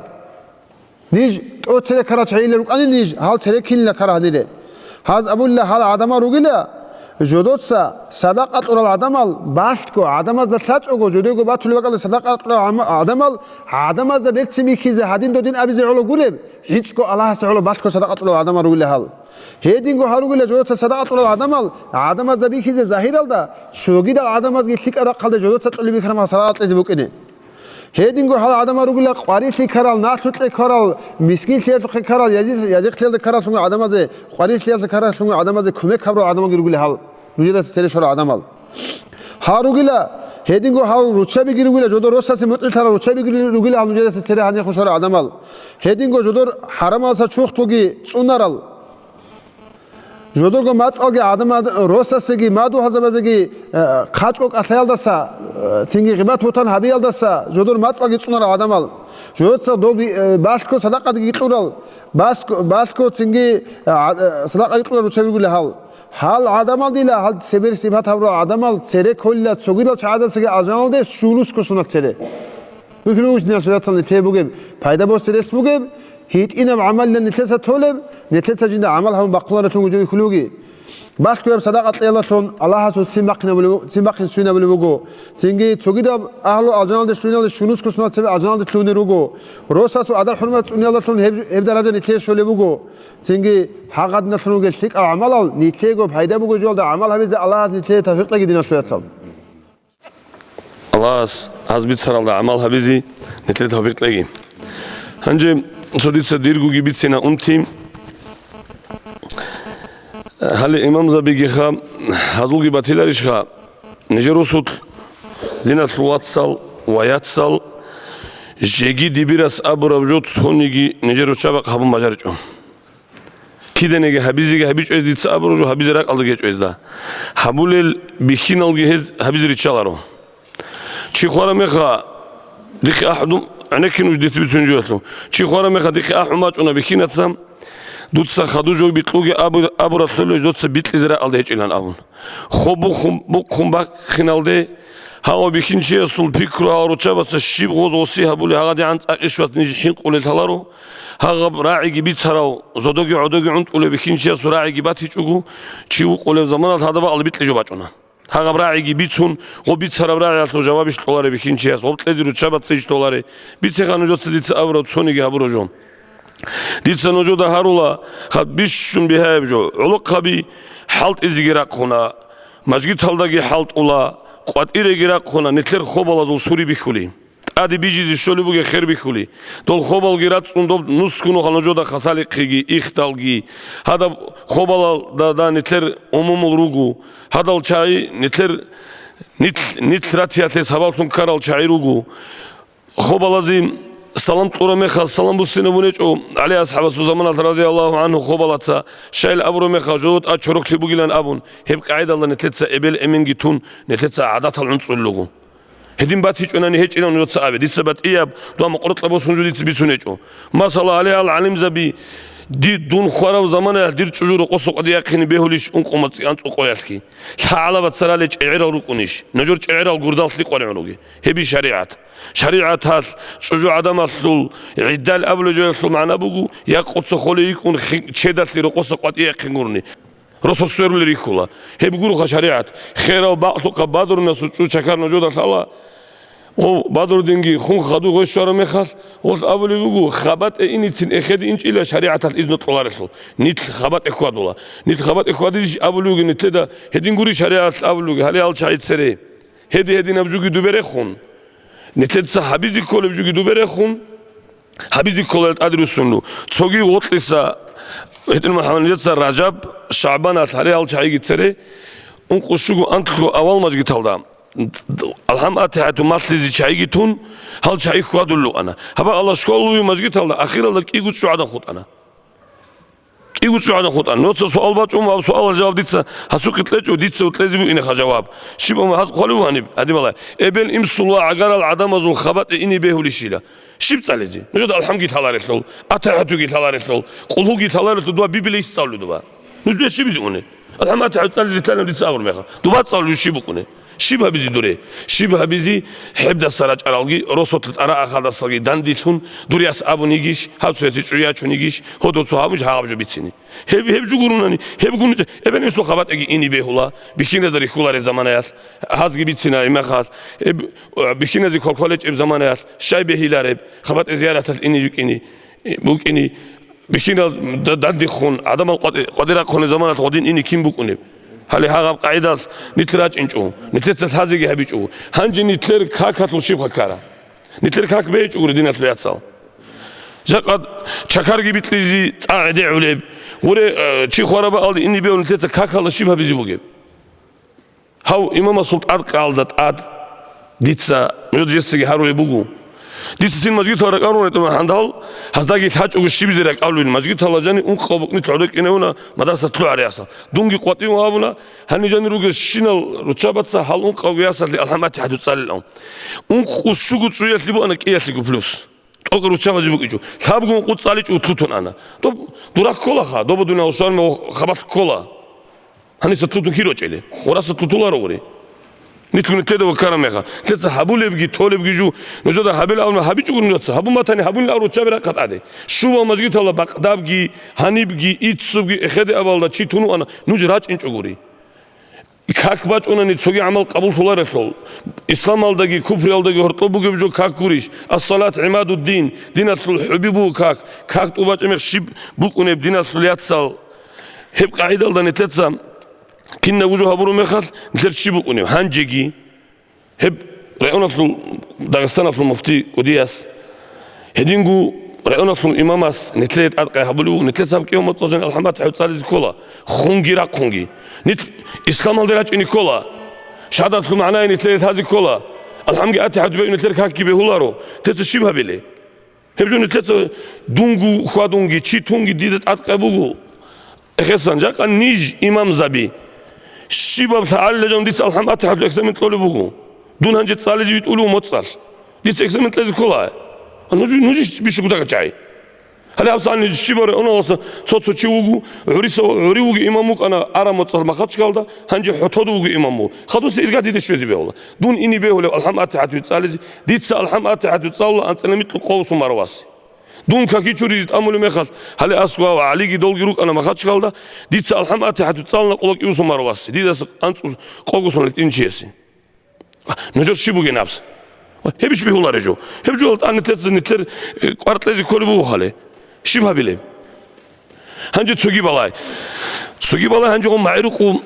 Ниж тӀоцере ккарал чагӀийилан рукӀани ниж, гьал цереккинила ккарал гьанире. Гьаз абула, гьал гӀадамал ругила, жодоца садакъа кьурал гӀадамал, балъго гӀадамазда лъачӀого, жодего батулеб бакӀалда садакъа кьурал гӀама-, гӀадамал, гӀадамазда берцин бихьизе гьадин додин абизе гӀоло гуреб, гӀицӀго Аллагьасе гӀоло балъго садакъа кьурал гӀадамал ругила гьал. Гьединго гьал ругила жодоца садакъа кьурал гӀадамал, гӀадамазда бихьизе загьиралда, цогидал гӀадамазги лъикӀаб рахъалде жодоца кьолеб бихьараб садакъа кьезе букӀине. Гьединго гьал гӀадамал ругила къварилъи ккарал, налъукье ккарал, мискинлъиялъухъе ккарал, язи-, язихълъиялда ккаралъунго гӀадамазе, къварилъиялда ккаралъунго гӀадамазе кумек гьабурал гӀадамалги ругила гьал, нужедаса цере щварал гӀадамал. Гьал ругила, гьединго гьал руччабиги ругила, жодор росасе мутӀигӀлъарал руччабиги ругила гьал нужедаса цере гьанир хушарал гӀадамал. Гьединго жодор хӀарамалдаса чурхдулги цӀунарал. Жодорго мацӀалги гӀадамал росасеги мадугьалзабазеги, э, хъачӀго кӀалъаялдаса, э, цинги гъибат-бугьтан гьабиялдаса жодор мацӀалги цӀунарал гӀадамал. Жодоца доб, э, балъго садакъаги кьурал, баск-, балъго цинги, э, гӀа-, э, садакъаги кьурал руччаби ругила гьал. Гьал гӀадамал дила, гьал цебер сипат гьабурал гӀадамал цере кколила цогидал чагӀазасаги алжаналде щунусго соналъ цере. Вихьулугьуш диналъул яцал нилъее бугеб, пайда босе рес бугеб, гьитӀинаб гӀамалилан нилъеца толеб, нилъеца жинда гӀамал гьабун бахъуларелъун жо вихьулуги. Балъгояб садакъа кьеялдалъун Аллагьасул ццин бахъинабулеб-, ццин бахъин суйнабулеб буго. Цинги цогидаб агьлу алжаналде лъугьиналде щунусго соналъ цебе алжаналде лъугьунел руго. Росасул адаб-хӀурмат цӀуниялдалъун гьеб, гьеб даража нилъее щолеб буго. Цинги гьагъадиналъун ругел лъикӀал гӀамалал нилъеего пайда бугеб жоялда гӀамал гьабизе Аллагьас нилъее тавфикъ кьеги диналъул яцал. Аллагьас гьаз бицаралда гӀамал гьабизе нилъее тавфикъ кьеги. Гьанже цо дица диргоги бицина унти. Гьале имамзабигиха гьазулги батиларищха, нижер росулъ диналъул вацал ва яцал жеги дибирас абураб жо цониги нижер руччабахъ гьабун бажаричӀо. Киданиги гьабизеги гьабичӀо гьез дица абураб жо, гьабизе ракӀалда гьечӀо гьезда. Гьабулел бихьиналги гьез гьабизе риччаларо. Чи хвараб меха, дихъе ахӀдум, гӀенеккин уж дица бицунеб жоялъул. Чи хвараб меха, дихъе ахӀун бачӀуна бихьинаца, дуца хадув жо бикьуге абу-, абуралъула жодоца бикьизе ракӀалда гьечӀилан абун. Хоб бухъун, бухъун бахъиналде, гьав бихьинчиясул пикру гьал руччабаца щиб гъоз гъоси гьабули гьагъадигӀан цӀакъ иш вац ниж хӀинкъулел лъаларо, гьагъаб рагӀиги бицарав, зодоги гӀодоги гӀунтӀулев бихьинчиясул рагӀиги батичӀого, чи вукъулев заманалъ гьадаб бакӀалда бикьи жо бачӀуна. Гьагъаб рагӀиги бицун, гъоб бицараб рагӀиялъул жавабищ толаре бихьинчияс, гъоб кьезе руччабаца иш толаре, бицеха нужеца дица абураб цониги гьабураб жо. Дица нужеда гьарула хаб бищун бигьаяб жо. ГӀолохъаби хӀалтӀизеги рахъуна, мажгиталдаги хӀалтӀула, къватӀиреги рахъуна, нилъер хобалазул сури бихьули. ТӀаде бижизе щолеб бугеб хер бихьули. Дол хобалги рацӀцӀун доб нусго нухалъ нужеда хасалихъеги, ихдалги. Гьадаб хобалалда да нилъер умумул руго. Гьадал чагӀи нилъер нилъ, нилъ ратиялъе сабаблъун ккарал чагӀи руго. Хобалазе салам кьураб мехалъ салам буссинаб бунечӀо ГӀали асхӀабасул заманалъ, радияллагьу гӀангьу, хобалаца, щайил абураб мехалъ жодо тӀад чороклъи бугилан абун, гьеб къагӀидалда нилъеца эбел-эменги тун, нилъеца гӀадатал гӀунцӀулел руго. Гьедин батичӀунани гьечӀилан нужеца абе, дица батӀияб дова мукъуркьа босун жо дица бицун гьечӀо. Масала, гьале гьал гӀалимзаби, ди-, дун хварав заманаялъ дир чӀужу рокъоса къватӀире яхъине бегьулищ ункъо мацӀи анцӀукъоялъги? ЛъагӀалаба царале чӀегӀерал рукӀунищ? Нужер чӀегӀерал гурдалъ гьикъваригӀун ругел. Гьеб иш шаригӀат. ШаригӀаталъ чӀужу гӀадамалъул гӀиддал абулеб жоялъул магӀна буго, якъуца холей йикӀун хи-, чедалъе рокъоса къватӀире яхъин гурони. Росо сверулел рихьула. Гьеб гуроха шаригӀат. Херав бакълъухъа бадурунасул чӀужу чакар нужеда лъала. Гъов бадурдинги хун хадув гъой щвараб мехалъ, гъолъ абулеб буго, хабатӀе иницин эхеде инчӀила шаригӀаталъ изну кьоларелъул. Нилъ хабатӀе хьвадула. Нилъ хабатӀе хьвадизищ абулев вугин нилъеда, гьедин гури шаригӀаталъ абулев вугин, гьале гьал чагӀи цере. Гьеди-гьединаб жуги дубе рехун. Нилъеца гьабизе кколеб жуги дубе рехун, гьабизе кколел тӀаде руссун ду. Цоги гъоркьиса, гьитӀин МухӀаммад, нилъеца Ражаб, ШагӀбаналъ гьаре гьал чагӀиги цере, ункъо щуго анлъго авал мажгиталда, АлхӀам-АтихӀату малъизе чагӀиги тун, гьал чагӀи хьвадулел рукӀана. Гьаб Аллагь школалъул мажгиталда ахиралда кӀиго чӀужу гӀадан хутӀана. КӀиго чӀужу гӀадан хутӀана. Нуца суал бачӀун, гьаб суалалъе жаваб дица гьасухъе кьечӀо, дица кьезе букӀинеха жаваб. Щиб амма гьаз хъвалев гьаниб, гьадин балай. Эбел-имсулла гӀагарал гӀадамазул хабатӀе ине бегьулищила? Щиб цӀализе? Нужеда АлхӀамги лъаларелъул, АтихӀатуги лъаларелъул, Къулгьуги лъаларелъул дуба Бибилищ цӀалулев дуба? Нуж дуе щибизе уне? АлхӀам-АтихӀа цӀализе лъаларев дица абур меха. Дуба цӀалулев щиб букӀуне? Щиб гьабизе дуре? Щиб гьабизе гьебдаса рачӀаралги, росулъ тӀараахалдасаги данделъун, дур яс абун йигищ, гьав цоясе чӀужу ячун йигищ, гьодов цо гьабунищ гьагъаб жо бицине? Гьеб, гьеб жо гуронани, гьеб гуница, эбел-инсул хабатӀеги ине бегьула, бихьиназе рихьуларел заманаялъ, гьазги бицина имахалъ, гьеб, бихьиназе квалквал гьечӀеб заманаялъ, щай бегьилареб, хабатӀе зияраталъ ине букӀине, букӀине, бихьинал да-, дандихъун, гӀадамал къватӀи-, къватӀирахъунел заманалъ гъодин ине кин букӀунеб? Гьале гьагъаб къагӀидалъ нилъ рачӀинчӀо, нилъеца лъазеги гьабичӀо. Гьанже нилъер какалъул щибха ккара? Нилъер как бейчӀо гури диналъул яцал. Жакъа чакарги бикьизе цӀа гӀедегӀулеб. Гъуре, э, чи хварабаалде ине бегьун нилъеца какалда щиб гьабизе бугеб? Гьав имамасул тӀадкъаялда тӀад дица нужеда жесиги гьарулеб буго. Дица цин мажгитал ракӀарун ретӀун гьандал, гьаздаги лъачӀого щибизе ракӀалуин мажгиталда жани ункъаб букӀнилъ гӀодор кӀиневуна мадрасалъ лъугӀариясал. Дунги къватӀивун абуна, гьанир жани ругел щинал руччабаца гьал ункъабго ясалъе АлхӀам-АтихӀату цӀалилан. Ункъо щуго чӀужуялъе буана кӀиялъего плюс. ТӀокӀ руччабазе букӀичӀо. Лъабго ункъо цӀаличӀо лъутун ана. Доб дурак кколаха, доба дунял шармав хабалъ ккола. Гьаниса лъутун кир рачӀели? Гъураса лъутуларо гъури. Нилъго нилъеда ваккараб меха. Нилъеца гьабулебги, толебги жо. Нужеда гьабил абуна гьабичӀого нужеца. Гьабун батани гьабунилан руччаби рахъа тӀаде. Щувал мажгиталда бакъдабги, гьанибги, иццубги эхеде абалда чи тун вуана, нуж рачӀинчӀо гури. Как бачӀунани цоги гӀамал къабуллъуларелъул, исламалдаги куфриялдаги гьоркьоб бугеб жо как гурищ? Ас-салат гӀимадуддин, диналъул хӀуби буго как, как тӀубачӀеб мех щиб букӀунеб диналъул яцал? Гьеб къагӀидалда нилъеца кинабго жо гьабураб мехалъ, нилъер щиб букӀунеб? Гьанжеги гьеб районалъул, Дагъистаналъул муфти кӀудияс, гьединго районалъул имамас нилъее тӀадкъай гьабулев вуго, нилъеца гьаб кӀиго моцӀалъ жан АлхӀам-АтихӀа цӀализе ккола, хунги рахъунги. Нилъ исламалде рачӀине ккола, шагьадаталъул магӀнае нилъее лъазе ккола, АлхӀамги АтихӀатги бегьун нилъер какги бегьуларо, нилъеца щиб гьабилеб? Гьеб жо нилъеца дунго хьвадунги, чи тунги дида тӀадкъай буго. Эхесан, жакъа ниж, имамзаби, щибаб лъагӀалила жан дица АлхӀам-АтихӀалъул экзамен кьолеб буго. Дун гьанже цӀализе витӀулев моцӀалъ. Дица экзамен кьезе ккола. А нуж, нуж бищун кутакачай. Гьале гьабсагӀат ниж щибаб районалдаса цо-цо чи вуго, гӀуриса, гӀури вугев имам вукӀана араб моцӀалъ Махачкалда, гьанже ХӀотода вугев имам вуго. Хадуса ирга диде щвезе бегьула. Дун ине бегьулев АлхӀам-АтихӀатуе цӀализе, дица АлхӀам-АтихӀатуе цӀалула анцӀила микьго къо усун Марвасе. Дун какичуризе тӀамулеб мехалъ, гьале аскӀов ГӀалиги долги рукӀана Махачкалда, дица АлхӀам-АтихӀатуе цӀалана къоло кӀиго усун Марвасе, дидаса анцӀго къо усун гьитӀинчиясе. Нужер щиб бугеб набс? Гьебищ бегьулареб жо? Гьеб жо тӀад нилъеца нилъер, э, кӀвар кьезе кколеб буго хъале. Щиб гьабилеб? Гьанже цоги балай. Цоги балай гьанже гъо магӀрукъу,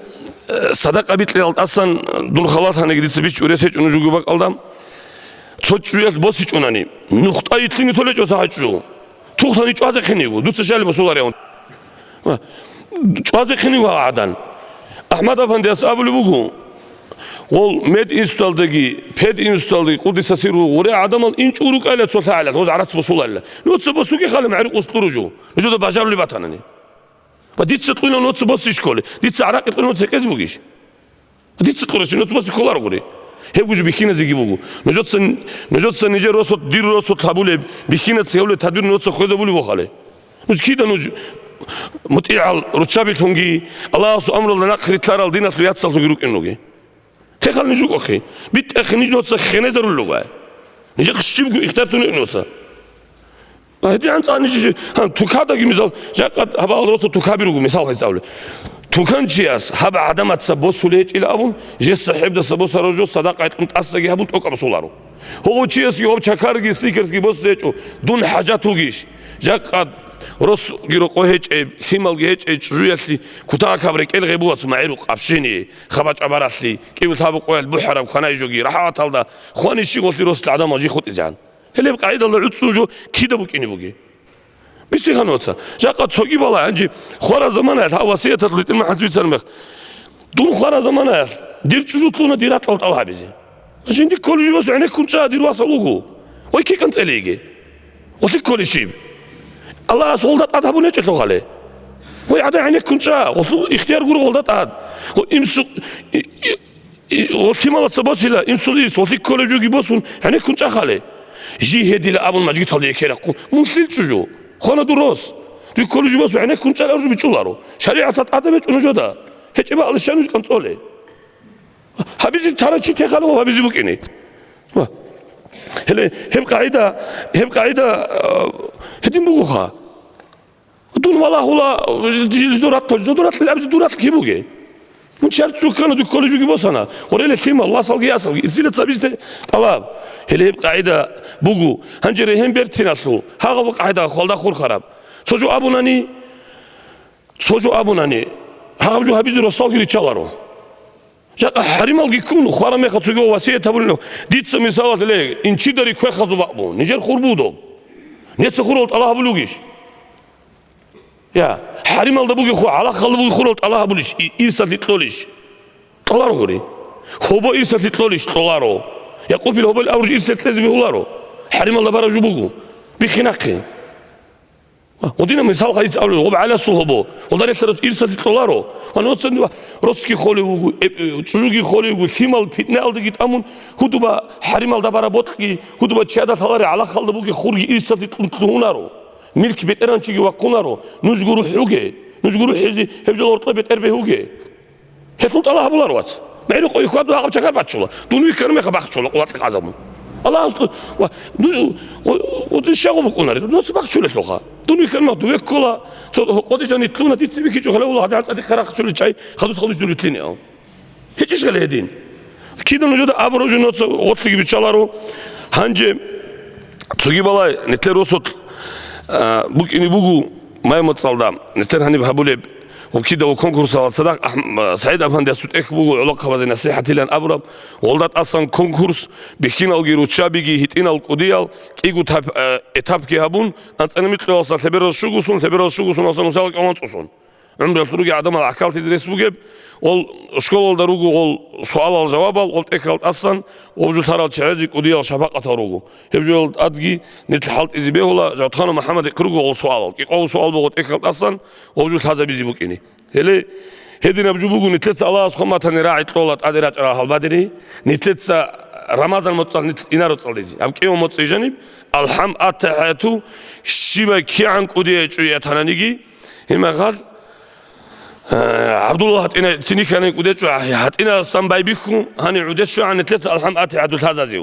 э, садакъа бикьиялда тӀасан дун халат гьаниги дица бичӀчӀулес гьечӀо нуж бугеб бакӀалда. Цо чӀужуялъ босичӀунани, нухтӀай итлъине толечӀо цо гьачӀо. Тухлъани чӀвазехъин йиго, дуца щайила босуларев? ЧӀвазехъин йиго гьагъадан. АхӀмад-афандияс абулеб буго, гъол мединституталдаги, пединституталдаги, къуддиса сирругьу, гъуре гӀадамал инчӀого рукӀайила цо лъагӀалилъ, гъоз гӀарац босуларила. Нуца босуге хъале, магӀрукъ устӀур жо. Нужеда бажарулеб батанани. Ва дица кьуна нуца босичӀоли, дица гӀаракъи кьуна нуца гьекъезе бугищ? Дица кьуращи нуц баси кколарогури. Гьеб гужи бихьиназеги буго. Нужеца, нужеца нижер росулъ, дир росулъ гьабулеб, бихьиназ гьевле тадбир нуца хвезабулеб вохале. Нуж кида нуж мутӀигӀал руччабилъунги, Аллагьасул амрулда нахърилълъарал диналъул яцалъуги рукӀин руге. Хехал ниж рукӀахъе. БитӀахъе ниж нуца хенезарулел ругай. Нижехъ щибго ихтияр тунеъ нуца. ГьедигӀан цӀа ниж, гьан, тукадаги мисал, жакъа гьабал росу тукаби руго, мисал гьайцӀавли. Туканчияс гьаб гӀадамаца босулечӀила абун, жеса гьебдаса босарав жо садакъа гьекъун тӀасаги гьабун тӀокӀаб босуларо. Гьов чиясги гьоб чакарги сникерсги босичӀо, дун хӀажат вугищ? Жакъа Росги рокъо гьечӀеб, лъималги гьечӀей чӀужуялъе кутакаб рекӀел гъебуац магӀирухъ общение, хабачӀабаралъи, кӀиго-лъабго къоялъ бухӀараб кванай жоги, рахӀаталда хвани щиголъи росла гӀадамал жи хутӀизегӀан. Гьелеб къагӀидалда гӀуцӀцӀун жо кида букӀине бугеб? Бицихъан ваца. Жакъа цоги бала, гьанже хвара заманаялъ гьав васияталъ ритӀин махӀан цӀицӀармех. Дун хвара заманаялъ дир чӀужу лъуна дир ракьал тӀалабизе. Жинди кколей жо босун гӀенеккун чӀа, дир васал вуго. Вай кикӀан цӀелейги. Гъолъи кколей щиб? Аллагьас гъолда тӀад гьабун гьечӀелъухъали. Вай гӀадай гӀенеккун чӀа, гъолъул ихтияр гуро гъолда тӀад. Гъо имсу-, и-, и-, и-, гъолъи малаца босила, имсул ирс, гъолъи кколей жоги босун гӀенеккун чӀахъали. Жи гьедила абун мажгиталде екерахъун. Мун лъил чӀужу? Хвана дур рос. Дуй кколей жо босун гӀенеккун чӀа аржу бичӀчӀуларо. ШаригӀаталда тӀадаб гьечӀо нужеда. ГьечӀеб алища нуж къанцӀолей? Гьабизе тарав чи техалев гьабизе букӀине. Ва. Гьеле гьеб къагӀида, гьеб къагӀида, а, гьедин бугоха. Дун валагьула, жидур ратта, жидур ратта, абизе дур ратта кибуге. Мун чарчу ккана, дуй кколей жоги босана. Гъореле лъимал, васалги ясалги, ирсиле цабизте тӀалаб. Гьеле гьеб къагӀида буго. Гьанже регьен бертиналъул, гьагъаб къагӀида хвалда хурхараб. Цо жо абунани, цо жо абунани, гьагъаб жо гьабизе росалги риччаларо. Жакъа хӀарималги ккун, хвараб мехалъ цоги васият гьабулин, дица мисалалъе, инчидари квехазул бакъ бугун, нижер хур бугеб доб. Неца хурал тӀалаб гьабулев вугищ? Я, хӀарималда бугеб ху-, гӀалахалда бугеб хурал тӀалаб гьабулищ, и-, ирсалъе кьолищ? Кьоларо гури. Гьобо ирсалъе кьолищ? Кьоларо. Якъубил гьобол авруж ирсалъе кьезе бегьуларо. ХӀарималда бараб жо буго. Бихьинахъе. Гъудина мисал гьайс абулеб, гъоб гӀаласул гьобо, гъолда релълъараб ирсалъе кьоларо. Ва нуцан ва росги холев вуго, эб-, чӀужуги холев вуго, лъимал питнаялдаги тӀамун, гьудуба хӀарималда бараб бокьги, гьудуба чияда лъалари гӀалахалда бугеб хурги ирсалъе кьун лъугьунаро. Милк бетӀергьанчиги вахъунаро, нуж гурухӀ гьуге, нуж гурухӀизе гьеб жо гьоркьоб бетӀер бегьуге. Гьелъул тӀалаб гьабуларо, вац. МегӀерухъ хьвадула гьаб чагар баччула. Дун вихьараб мехалъ бахчула къулатӀлъи гӀазабун. Аллагьас лъу-, ва, ду-, о-, о-, дир щагъул букӀунари, нуца бахчулелъулха. Дун вихьараб мехалъ дуве ккола, цо гьокъоде жаниб лъуна, дица бихьичӀо хӀалавула гьадин анцӀаде ккарахъ чӀолел чай, хадус хадус дур вилълъине ав. ГьечӀищ гьале гьедин? Кида нужеда абураб жо нуца гъорлъиги биччаларо. Гьанже цоги балай, нилъер росулъ, а, букӀине буго, Маймацалда, нилъер гьаниб гьабулеб, ва кида ва конкурсалда цадахъ Ахм-, СагӀид Афандиясул тӀехь буго гӀолохъабазе насихӀатилан абураб, гъолда тӀасан конкурс, бихьиналги руччабиги гьитӀинал кӀудиял, кӀиго тап-, э, этапги гьабун, анцӀила микьуялдаса лъеберал щугусун, лъеберал щугусуналдаса нусал кӀалъанцӀцӀусун. ГӀумруялъ ругел гӀадамал гӀахьаллъизе рес бугеб, гъол школалда руго гъол суалал-жавабал, гъол тӀехьал тӀасан, гъоб жо лъарал чагӀазе кӀудиял шапакъатал руго. Гьеб жоялда тӀадги нилъ хӀалтӀизе бегьула, Жавтханов МухӀаммадихъ руго гъол суалал. КӀикъоялъул суал буго тӀехьал тӀасан гъоб жо лъазабизе букӀине. Гьеле гьединаб жо буго, нилъеца Аллагьас хъван батани рагӀи кьола тӀаде рачӀарал гьалбадери, нилъеца Рамазан моцӀалъ нилъ инаро цӀалдизе. Гьаб кӀияб моцӀи жаниб, АлхӀам, АттахӀияту, щибай кигӀан кӀудияй чӀуяй тананиги, гьеб мехалъ, э, ГӀабдулла гьатӀинай цинихьанин кӀудияй чӀу, гьатӀинасан байбихьун, гьанив гӀодов щвегӀан нилъеца АлхӀам, АттахӀияту лъазабизе.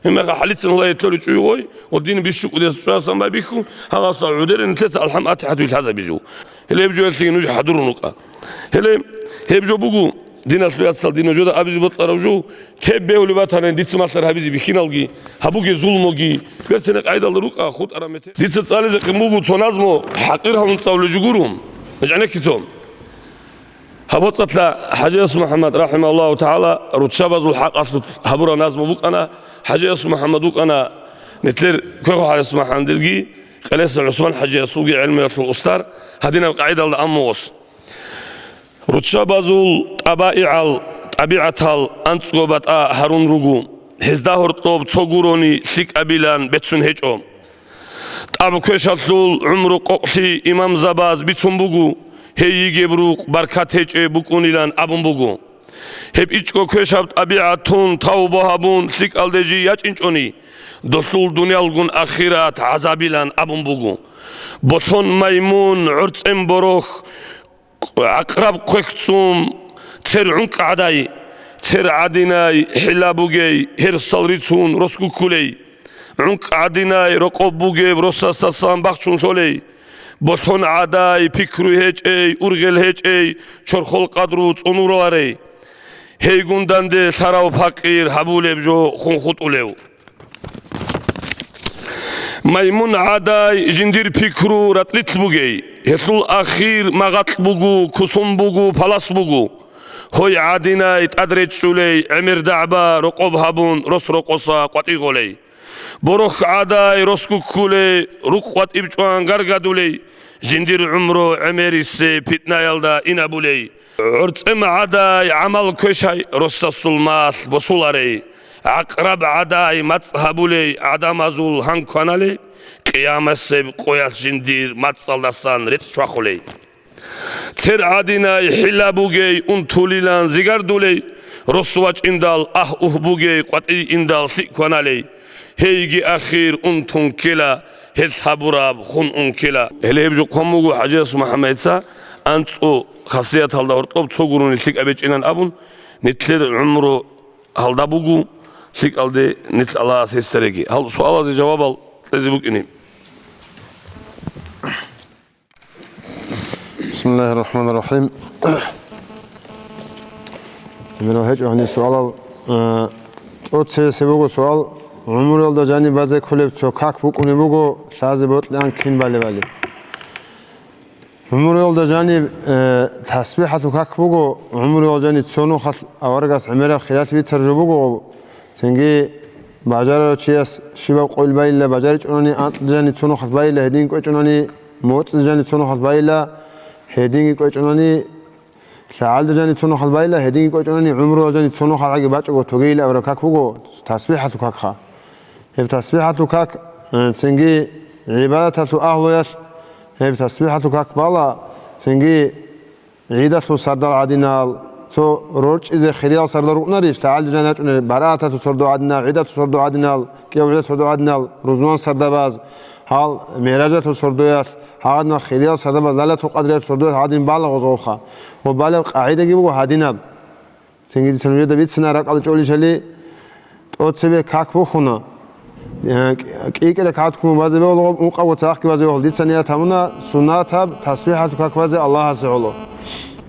Гьеб мехалъ хӀалицин гьула гьетлъо ричӀуй гъой, ва дин бищун кӀудияс чӀвасан байбихьун, гьаласа гӀодерин нилъеца АлхӀам, АттахӀияту лъазабизе. Гьеле гьеб жоялъеги нуж хӀадурун рукӀа. Гьеле гьеб жо буго, диналъул яцал, дин нужеда абизе бокьараб жо, кеб бегьулеб батани, дица малъар гьабизе бихьиналги, гьабуге зулмуги, берцинаб къайдалда рукӀа хутӀараб мете-, дица цӀализехъин буго цо назму, хӀакъир гьавун цӀалулеб жо гуро, гьечӀанекицо. Гьаб боцӀалъа ХӀажияс МухӀаммад, рахӀимагьуллагьу тагӀала, руччабазул хӀакъалъулъ гьабураб назму букӀана. ХӀажияс МухӀаммад вукӀана нилъер Квехо ХӀажияс МухӀаммадилги, Къелеса ГӀусман ХӀажиясулги гӀелмуялъул устар, гьадинаб къагӀидалда амма ос. Руччабазул тӀабаигӀал, тӀабигӀатал анцӀго батӀа гьарун руго, гьезда гьоркьоб цо гурони лъикӀабилан бецун гьечӀо. ТӀаб квешалъул гӀумру къокълъи имамзабаз бицун буго, гьей йигеб рукъ баркат гьечӀеб букӀунилан абун буго. Гьеб ичӀго квешаб тӀабигӀат тун, тавба гьабун, лъикӀалде жий ячӀинчӀони, долъул дуниялгун ахират гӀазабилан абун буго. Болъон маймун, гӀорцӀен борохь, гӀакъраб хъвехцун, цер гӀункӀ гӀадай, цер гӀадинай, хӀила бугей, гьерсал рицун рос гуккулей, гӀункӀ гӀадинай, рокъоб бугеб росасдасан бахчун лъолей, болъон гӀадай, пикру гьечӀей, ургъел гьечӀей, чорхол къадру цӀунураларей, гьейгун данде лъарав пакъир гьабулеб жо хун хутӀулев. Маймун гӀадай жиндир пикру ратӀлилъ бугей, гьелъул ахир магъакь буго, кусум буго, палас буго. Гьой гӀадинай тӀад речӀчӀулей, гӀемер дагӀба рокъоб гьабун, рос-рокъоса къватӀи гъолей. Борохь гӀадай росго ккулей, рукъ къватӀиб чӀван гаргадулей, жиндир гӀумру гӀемерисе питнаялда инабулей. ГӀорцӀем гӀадай гӀамал квешай росасул малъ босуларей, гӀакъраб гӀадай мацӀ гьабулей гӀадамазул гьан кваналей, къиямасеб къоялъ жиндир мацӀалдасан рецӀ чвахулей. Цер гӀадинай хӀила бугей унтулилан зигардулей, рос вачӀиндал агь-угь бугей къватӀи индал лъикӀ кваналей, гьейги ахир унтун ккела, гьелъ гьабураб хун унккела. Гьеле гьеб жо хъван буго ХӀажияс МухӀаммадица, анцӀго хасияталда гьоркьоб цо гурони лъикӀаб гьечӀинан абун, нилъер гӀумру гьалда буго, лъикӀалде нилъ Аллагьас гьесареги. Гьал суалазе жавабал кьезе букӀине. Бисмиллагьир рахӀманир рахӀим. Гьебмерал гьечӀо гьаниб суалал, а, тӀоцебесеб буго суал: гӀумруялда жаниб базе кколеб цо как букӀунеб буго, лъазе бокьилаан кин балебали? ГӀумруялда жаниб, э, тасбихӀалъул как буго, гӀумруялда жаниб цо нухалъ аварагас гӀемераб хиралъ бицараб жо буго, цинги бажарарав чияс щибаб къойил байила бажаричӀунани, анкьда жаниб цо нухалъ байила гьедин кӀвечӀунани, моцӀида жаниб цо нухалъ байила гьединги кӀвечӀунани, лъагӀалда жаниб цо нухалъ байила гьединги кӀвечӀунани, гӀумруялда жаниб цо нухалъ гӀаги бачӀого тогейила авараг как буго тасбихӀалъул какха. Гьеб тасбихӀалъул как, э, цинги гӀибадаталъул агьлуялъ гьеб тасбихӀалъул как бала, цинги гӀидалъул сардал гӀадинал, цо рорчӀизе хириял сардал рукӀунарищ, лъагӀалда жаниб ячӀунел барааталъул сордо гӀадинал, гӀидалъул сордо гӀадинал, кӀияб гӀидалъул сордо гӀадинал, рузман сардабаз, гьал мигӀражалъул сордоялъ, гьагъадинал хириял сардабаз, Лайлатул Къадриялъул сордоялъ гьадин бала гъозгъоха. Ва балеб къагӀидаги буго гьадинаб. Цинги дица нужеда бицина ракӀалда чӀолелъали, тӀоцебе как бухьуна. Э, кӀи-, кӀикӀи ракагӀат ккун базе бегьула, ункъабго цадахъги базе бегьула. Дица ният гьабуна суннатаб тасбихӀалъул как базе Аллагьасе гӀоло.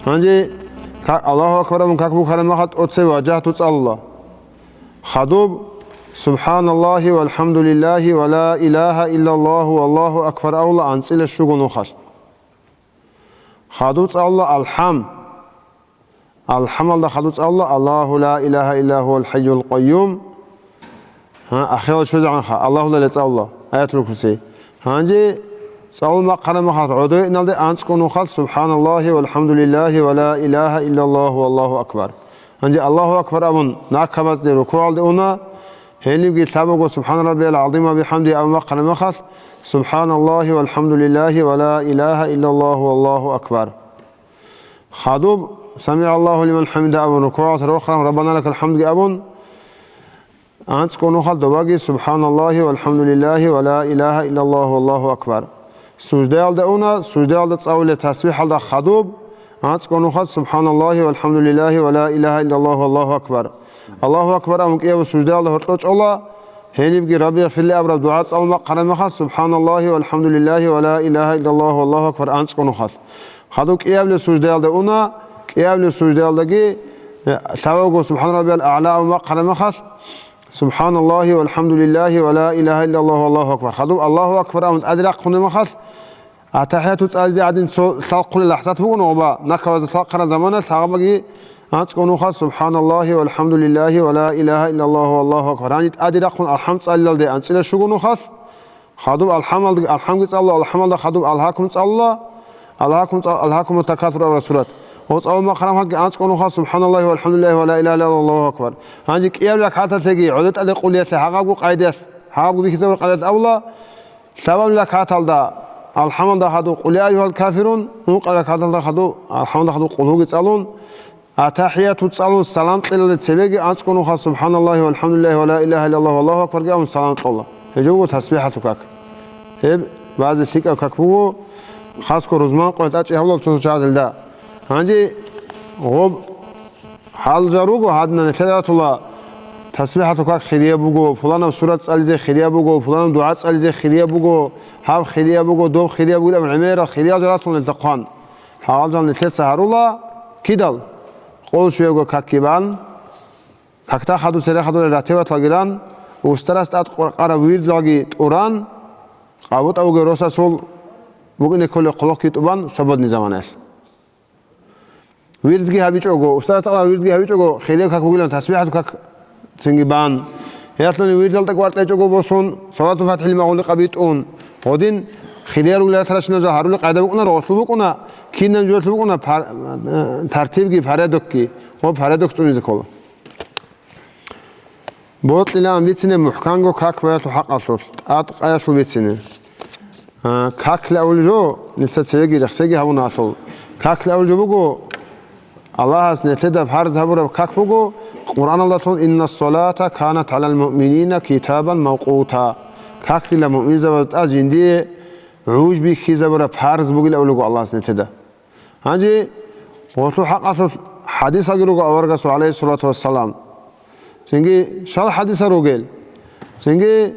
Гьанже ка-, Аллагьу акбар абун как бухьараб мехалъ тӀоцебе важагьату цӀалула. Хадуб: «Субханаллагьи валхӀамдулиллагьи ва ла илагьа иллаллагьу валлагьу акбар» абула анцӀила щуго нухалъ. Хадуб цӀалула «АлхӀам». «АлхӀам»алда хадуб цӀалула «Аллагьу ла илагьа илла гьувал хӀайюл къайюм». Гьа, ахирал щвезегӀанха, Аллагьулале цӀалула, Аятул Курси. Гьанже цӀалул бахъараб мехалъ гӀодоиналде анцӀго нухалъ «Субханаллагьи валхӀамдулиллагьи ва ла илагьа иллаллагьу валлагьу акбар». Гьанже «Аллагьу акбар» абун, накабазде рукугӀалде уна, гьенибги лъабабго «Субхана раббиял гӀазим ва бихӀамдигьи» абун бахъараб мехалъ, «Субханаллагьи валхӀамдулиллагьи ва ла илагьа иллаллагьу валлагьу акбар». Хадуб «СамигӀаллагьу лиман хӀамида» абун, рукугӀалъ рорхараб «Раббана лакал хӀамдуги» абун, анцӀго нухалъ добаги «Субханаллагьи валхӀамдулиллагьи ва ла илагьа иллаллагьу валлагьу акбар». Суждаялда уна, суждаялда цӀалулел тасбихӀалда хадуб, анцӀго нухалъ «Субханаллагьи валхӀамдулиллагьи ва ла илагьа иллаллагьу валлагьу акбар». «Аллагьу акбар» абун кӀиябго суждаялда гьоркьо чӀола, гьенибги «Раббигъфирли» абураб дугӀа цӀалун бахъараб мехалъ «Субханаллагьи валхӀамдулиллагьи ва ла илагьа иллаллагьу валлагьу акбар» анцӀго нухалъ. Хадуб кӀиябилеб суждаялда уна, кӀиябилеб суждаялдаги, э, лъабабго «Субхана раббиял агӀла» абун бахъараб мехалъ, «Субханаллагьи валхӀамдулиллагьи ва ла илагьа иллаллагьу валлагьу акбар». Хадуб «Аллагьу акбар» абун тӀаде рахъунеб мехалъ, АтахӀияту цӀализе гӀадин цо лъалхъулел лахӀзат буго нугъба, накабазда лъалхъараб заманалъ гьабаги анцӀго нухалъ «Субханаллагьи валхӀамдулиллагьи ва ла илагьа иллаллагьу валлагьу акбар». Гьаниб тӀаде рахъун «АлхӀам» цӀалилалде анцӀила щуго нухалъ, хадуб «АлхӀамалда», «АлхӀамги» цӀалула, «АлхӀамалда» хадуб «Алгьакум» цӀалула, «Алгьакум», «Алгьакумут такасур» абураб сурат. Гьеб цӀалун бахъараб мехалъги анцӀго нухалъ «Субханаллагьи валхӀамдулиллагьи ва ла илагьа иллаллагьу валлагьу акбар». Гьанже кӀияб ракагӀаталъеги гӀодотӀалде къулиялъе гьагъабго къайдаялъ, гьагъабго бихьизабураб къайдаялъ абула, лъабаб ракагӀаталда «АлхӀамалда» хадуб «Къул я айюгьал кафирун», ункъаб ракагӀаталда хадуб, «АлхӀамалда» хадуб «Къулгьуги» цӀалун, АтахӀияту цӀалун салам кьелалде цебеги анцӀго нухалъ «Субханаллагьи валхӀамдулиллагьи ва ла илагьа иллаллагьу валлагьу акбар»ги абун салам кьола. Гьеб жо буго тасбихӀалъул как. Гьеб базе лъикӀаб как буго, хасго рузман къоялъ тӀачӀи гьабулал цо-цо чагӀазелда. Гьанже гъоб хӀал жал руго, гьадинан нилъеда ратула, тасбихӀалъул как хирияб буго, пуланаб сурат цӀализе хирияб буго, пуланаб дугӀа цӀализе хирияб буго, гьаб хирияб буго, доб хирияб буго, гӀемерал хириял жал ратула нилъехъан. Гьал жал нилъеца гьарула кидал? Къол щуябго какги бан, какда хадуб цере хадурал ратибаталги ран, устарас тӀад къваркъараб вирдалги тӀуран, къабутӀа вугев росасул вукӀине кколеб хъулухъги тӀубан свободный заманаялъ. Вирдги гьабичӀого, устарас цӀалан вирдги гьабичӀого, хирияб как бугилан тасбихӀатул как цинги бан. Гьелъулин вирдал тӀакӀ варкьечӀого босун, Салатул ФатихӀил магӀули къабитӀун. Гъодин хириял руларалъаращиназул гьарули къайда букӀуна, рогъолъул букӀуна, кинаб жоялъул букӀуна пар-, э, тартибги, порядокги, ва порядок цӀунизе ккола. Бокьилаан бицине мухӀканго как баялъул хӀакъалъулъ, тӀадкъаялъул бицине. А, каклъи абулеб жо, нилъеца цевеги рехсеги гьабунаалъул. Каклъи абулеб жо буго, Аллагьас нилъеда фарз гьабураб как буго, Къуръаналдалъун: «Инна салата канат гӀалал муъминина китабан мавкъута». Как дила муъминзабаз тӀад жиндие гӀуж бихьизабураб фарз бугилан абулеб буго Аллагьас нилъеда. Гьанже гъолъул хӀакъалъулъ хӀадисалги руго аварагасул, гӀалайгьиссалату вассалам. Цинги щал хӀадисал ругел. Цинги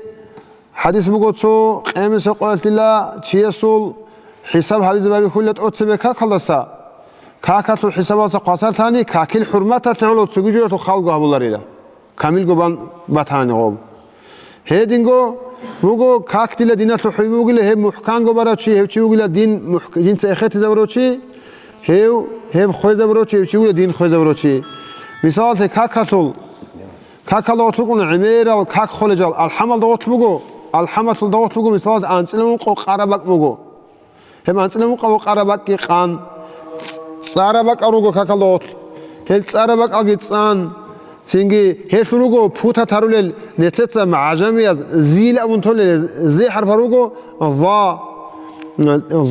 хӀадис буго цо къемисеб къоялъ дила чиясул хӀисаб гьабизе байбихьула тӀоцебе какалдаса. Какалъул хӀисабалдаса хвасарлъани, какил хӀурматалъе гӀоло цоги жоялъул халго гьабуларила. Камилго бан батани гъоб. Гьединго буго, как дила диналъул хӀуби бугила, гьеб мухӀканго барав чи, гьев чи вугила дин мухӀк-, жинца эхетизабурав чи, гьев, гьеб хвезабурав чи, гьев чи вугила дин хвезабурав чи. Мисалалъе, какалъул, какалда гъорлъ букӀуна гӀемерал как холел жал, алхӀамалда гъорлъ буго, алхӀамалъулда гъорлъ буго, мисалалъе, анцӀила ункъо къараб бакӀ буго. Гьеб анцӀила ункъо къараб бакӀги къан, ц-, цӀараб бакӀал руго какалда гъорлъ. Гьел цӀараб бакӀалги цӀан, цинги гьелъул руго пута тарулел нилъеца гӀажамияз зил абун толел зе хӀарпал руго, ва,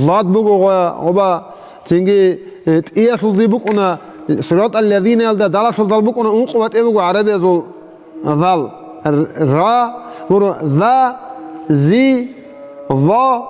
лад буго гъоба, цинги, э, тӀиялъул зи букӀуна, суратал лазинаялда далалъул дал букӀуна, ункъо батӀи буго гӀарабиязул. Зал. Р-, ра, гуро, за, зи, за,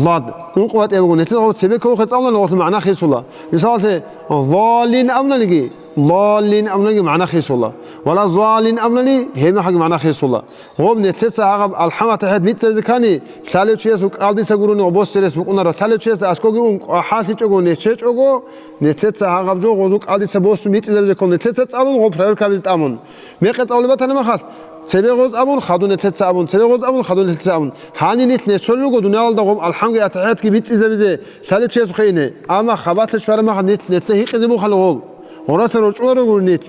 лад. Ункъо батӀи буго. Нилъеда гъоб цебе кколухъе цӀалулани гъолъул магӀна хисула. Мисалалъе, залин абунаниги, лалин абунаниги магӀна хисула. Вала залин абунани, гьебмехалги магӀна хисула. Гъоб нилъеца гьагъаб алхӀамат тахӀият мицӀабизе ккани, лъалев чиясул кӀалдиса гурони гъоб босизе рес букӀунаро. Лъалев чиясда аскоги ун, кӀвахӀаллъичӀого, нечечӀого, нилъеца гьагъаб жо гъозул кӀалдиса босун мицӀизабизе ккол, нилъеца цӀалун гъоб проверка гьабизе тӀамун. Мекъи цӀалулеб батани махалъ, цебе гъоз абун, хадуб нилъеца абун, цебе гъоз абун, хадуб нилъеца абун. Гьаниб нилъ нечолел руго дуниялалда гъоб алхӀамги атахӀиятги бицӀцӀизабизе лъалев чиясухъе ине. Амма хабалъе щвараб махалъ нилъ, нилъее гьикъизе бухъал гъол. Гъораса рорчӀуларо гури нилъ.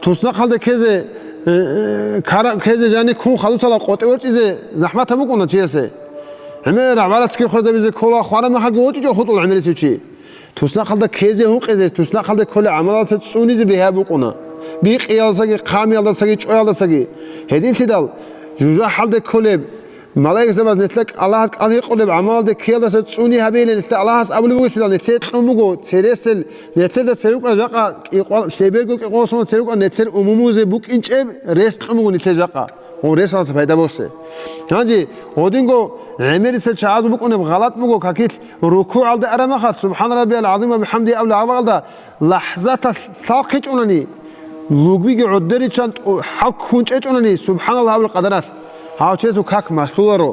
Туснахъалде ккезе, э, э, кара-, ккезе жани ккун хадусала къотӀи орчӀизе захӀматаб букӀуна чиясе. ГӀемер гӀабаратги хвезабизе ккола, хвараб махалъги ворчӀичӀого хутӀула гӀемерисев чи. Туснахъалда ккезе гьукъизе, туснахъалде кколеб гӀамалалдаса цӀунизе бигьа букӀуна. Бикъиялдасаги, хъамиялдасаги, чӀваялдасаги. Гьединлъидал, жужахӀалде кколеб, малаикзабаз нилъер Аллагьас кӀалгьекъолеб гӀамалалде ккеялдаса цӀуни гьабейилан нилъер Аллагьас абулеб бугелъидал, нилъее кьун буго цересел, нилъеда церукӀа жакъа кӀикъвал-, лъеберго кӀикъваласун церукӀа нилъер умумузе букӀинчӀеб рес кьун буго нилъее жакъа. Гъо, ресалдаса пайда босе. Гьанже гъодинго гӀемерисел чагӀазул букӀунеб гъалатӀ буго какилъ рукугӀалде араб махалъ, «Субхана раббиял гӀазим ва бихӀамди» абулеб гьаб бакӀалда лахӀзаталъ лъалхъичӀунани, лугбиги гӀодориччан тӀу-, хӀалккун чӀечӀунани, «Субханаллагь» абулеб къадаралъ, гьав чиясул как малъуларо.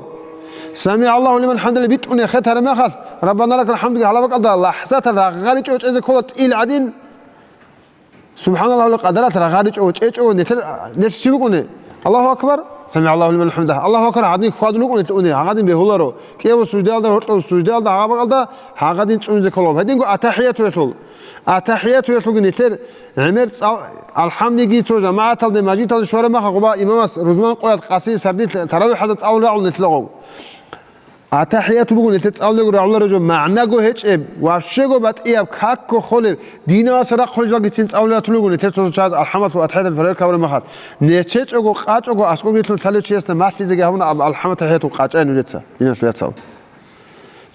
«СамигӀаллагьу лиман хӀамдагь» битӀун эхетараб махалъ, «Раббана лакал хӀамдуги» гьалаб бакӀалда лахӀзаталъ рагъаричӀого чӀезе ккола тӀил гӀадин, «СубхӀаналлагьи» къадаралъ рагъаричӀого чӀечӀого нилъер, нилъ щиб букӀуни? «Аллагьу акбар, самигӀаллагьу лиман хӀамдагь, Аллагьу акбар» гьадин хьвадулев вукӀуни, гьагъадин бегьуларо. КӀиябго суждаялда, гьоркьоб суждаялда, гьагъаб бакӀалда гьагъадин цӀунизе кколаб. Гьединго атахӀиятуялъул. АтахӀиятуялъулги нилъер гӀемер цӀал-, алхӀамдиги цо жамагӀаталде, мажгиталде щвараб махалъ гъоба имамас рузман къоялъ къаси сардилъ таравихӀалда цӀалун рагӀула нилъер гъоб. АтахӀияту буго нилъер цӀалулего рагӀулареб жо, магӀнаго гьечӀеб, ващего батӀияб, какго холеб, диналдаса рахъулел жалгицин цӀалулел ратулел руго нилъер цо-цо чагӀаз алхӀамалъул атахӀиятал проверка гьабураб махалъ. НечечӀого, къачӀого, аскӀоб нилъун лъалев чиясда малъизеги гьабуна аб алхӀамат атахӀиятул къачӀай нужеца, диналъул яцал.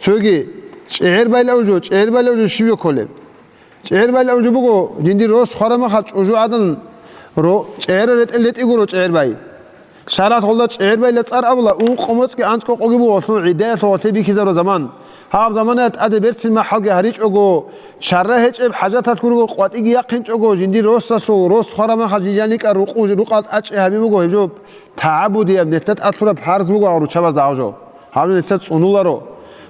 Цоги, чӀегӀер байилан жо, чӀегӀер байилан жо щиб жо кколеб? ЧӀегӀер байилан жо буго, жиндир рос хвараб махалъ чӀужугӀадан ро-, чӀегӀерал ретӀел ретӀи гуро чӀегӀер бай. ШаргӀалъ гъолда чӀегӀер байила цӀар абула, ункъо моцӀги анцӀго къоги буго гъолъул гӀидаялъул гъолъе бихьизарураб заман. Гьаб заманаялъ тӀаде берцин махӀалги гьаричӀого, чара гьечӀеб хӀажаталъ гурого къватӀиги яхъинчӀого, жиндир росалъул рос хвараб махалъ жижаникӀа рукъу-, рукъалъ тӀачӀи гьаби буго гьеб жо, тагӀабудияб, нилъеда тӀад лъураб парз буго гьав руччабазда гьав жо. Гьаб нилъеца цӀунуларо.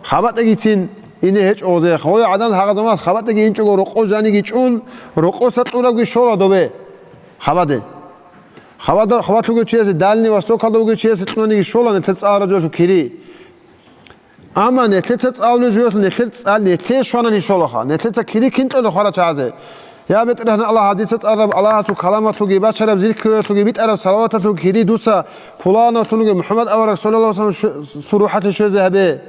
ХабатӀеги цин ине гьечӀо гъозе. Хъой гӀадан гьагъа заман хабатӀеги инчӀого рокъо жаниги чӀун, рокъоса кьурабги щола добе. Хабаде. Хабада-, хабалъ вугев чиясе, Дальний Востокалда вугев чиясе кьунаниги щола нилъер цӀалараб жоялъул кири. Амма нилъеца цӀалулев жоялъул нилъер цӀал-, нилъее щванани щолаха. Нилъеца кири кин кьола хварачагӀазе? Я БетӀергьан Аллагь, дица цӀалараб Аллагьасул каламалъулги, бачараб зикруялъулги, битӀараб салаваталъулги кири дуца пуланавлъунги МухӀаммад авараг саллаллагьу гӀалайгьи ва саллам шу-, сурухӀалъе щвезе гьабе.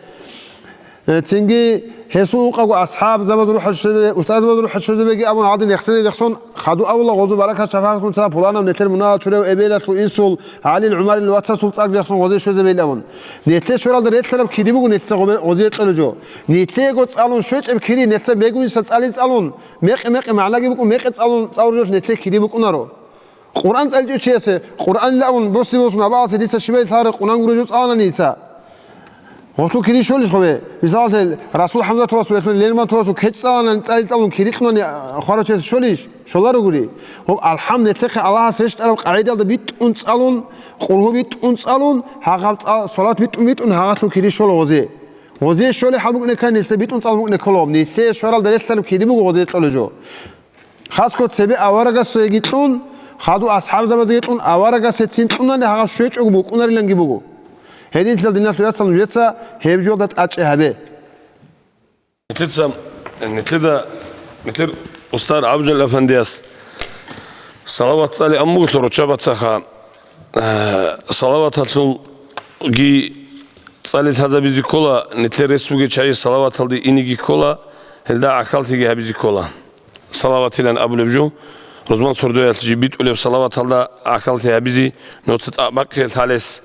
Э, цинги гьесул ункъавго асхӀабзабазул рухӀалъе щвезабе, устарзабазул рухӀалъе щвезабеги абун гьадин рехсезе рехсон, хаду авула гъозу баракат шафагӀатлъун ца пуланав нилъер мунагьал чурав эбелалъул инсул, ГӀалил, ГӀумарил вацасул цӀар рехсон гъозе щвезабейилан абун. Нилъе щваралда релълъараб кири буго нилъеца гъобе-, гъозие кьолеб жо. Нилъеего цӀалун щвечӀеб кири нилъеца бегунисда цӀализе цӀалун, мекъи-мекъи магӀнаги букӀун, мекъи цӀалун цӀалурелъ нилъе кири букӀунаро. Къуръан цӀаличӀев чиясе, Къуръанилан босси-босун абаалъе дица щибай лъалареб къунан гуреб жо цӀалана дица. Гъолъул кири щолищ хъубе? Мисалалъе, Расул ХӀамзатовасул, яхлъун Лермонтовасул кечӀ цӀаланани, цӀали цӀалун кири кьунани, а, хварав чиясе щолищ? Щоларо гури. Гъоб алхӀам нилъехъе Аллагьас рещтӀараб къагӀидалда битӀун цӀалун, къулгьу битӀун цӀалун, гьагъаб цӀа-, салат битӀун-битӀун гьагъалъул кири щола гъозе. Гъозе щолеб хӀал букӀинеккан нилъе битӀун цӀалун букӀинекколо. Нилъее щваралда релълъараб кири буго гъозе кьолеб жо. Хасго цебе аварагасеги кьун, хаду асхӀабзабазеги кьун, аварагасецин кьунани гьагъаб щвечӀого букӀунариланги буго. Гьединлъидал диналъул яцал нужеца гьеб жоялда тӀачӀи гьабе. Нилъеца, нилъеда, нилъер устар Абжал афандияс салават цӀализе аммугелъул руччабацаха, э, салаваталъулги цӀали лъазабизе ккола, нилъер рес бугел чагӀи салаваталде инеги ккола, гьелда гӀахьаллъиги гьабизе ккола. Салаватилан абулеб жо, рузман сордоялъ жиб битӀулеб салаваталда гӀахьаллъи гьабизе, нуца тӀакъ бахъе лъалес,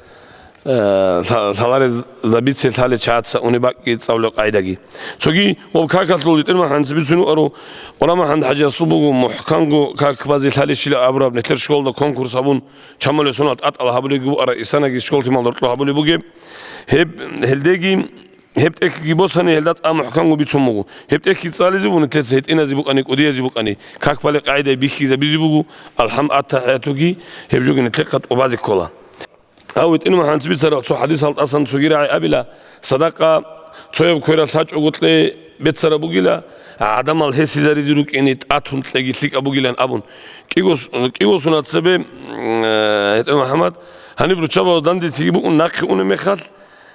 э, лъа-, лъаларезда бице лъалел чагӀаца унеб бакӀги цӀалулеб къагӀидаги. Цоги гъоб какалъул итӀир махӀанца бицунев ару, Къура МухӀаммад ХӀажиясул буго мухӀканго как базе лъалищила абураб, нилъер школалда конкурс гьабун, чамале сонал тӀатӀал гьабулебги букӀара, исанаги школ-тимал рокьо гьабулеб бугеб. Гьеб, гьелдеги, гьеб тӀехьги босани, гьелда цӀа мухӀканго бицун буго. Гьеб тӀехьги цӀализе буго, нилъеца гьетӀиназе букӀани, кӀудиязе букӀани, как балеб къагӀидаялъ бихьизабизе буго, алхӀам, аттахӀиятуги, гьеб жоги нилъехъа тӀубазе ккола. Гьав гьитӀинав хӀанцӀ бицарав цо хадисал тӀасан цоги рагӀи абила, садакъа цояб квералъ лъачӀого кье беццараб бугила, гӀадамал гьесизаризе рукӀине тӀатун кьеги лъикӀаб бугилан абун. КӀиго с-, кӀиго сунат цебе, м, э, гьитӀинав МухӀаммад, гьаниб руччабазда данде лъиги букӀун нахъе унеб мехалъ,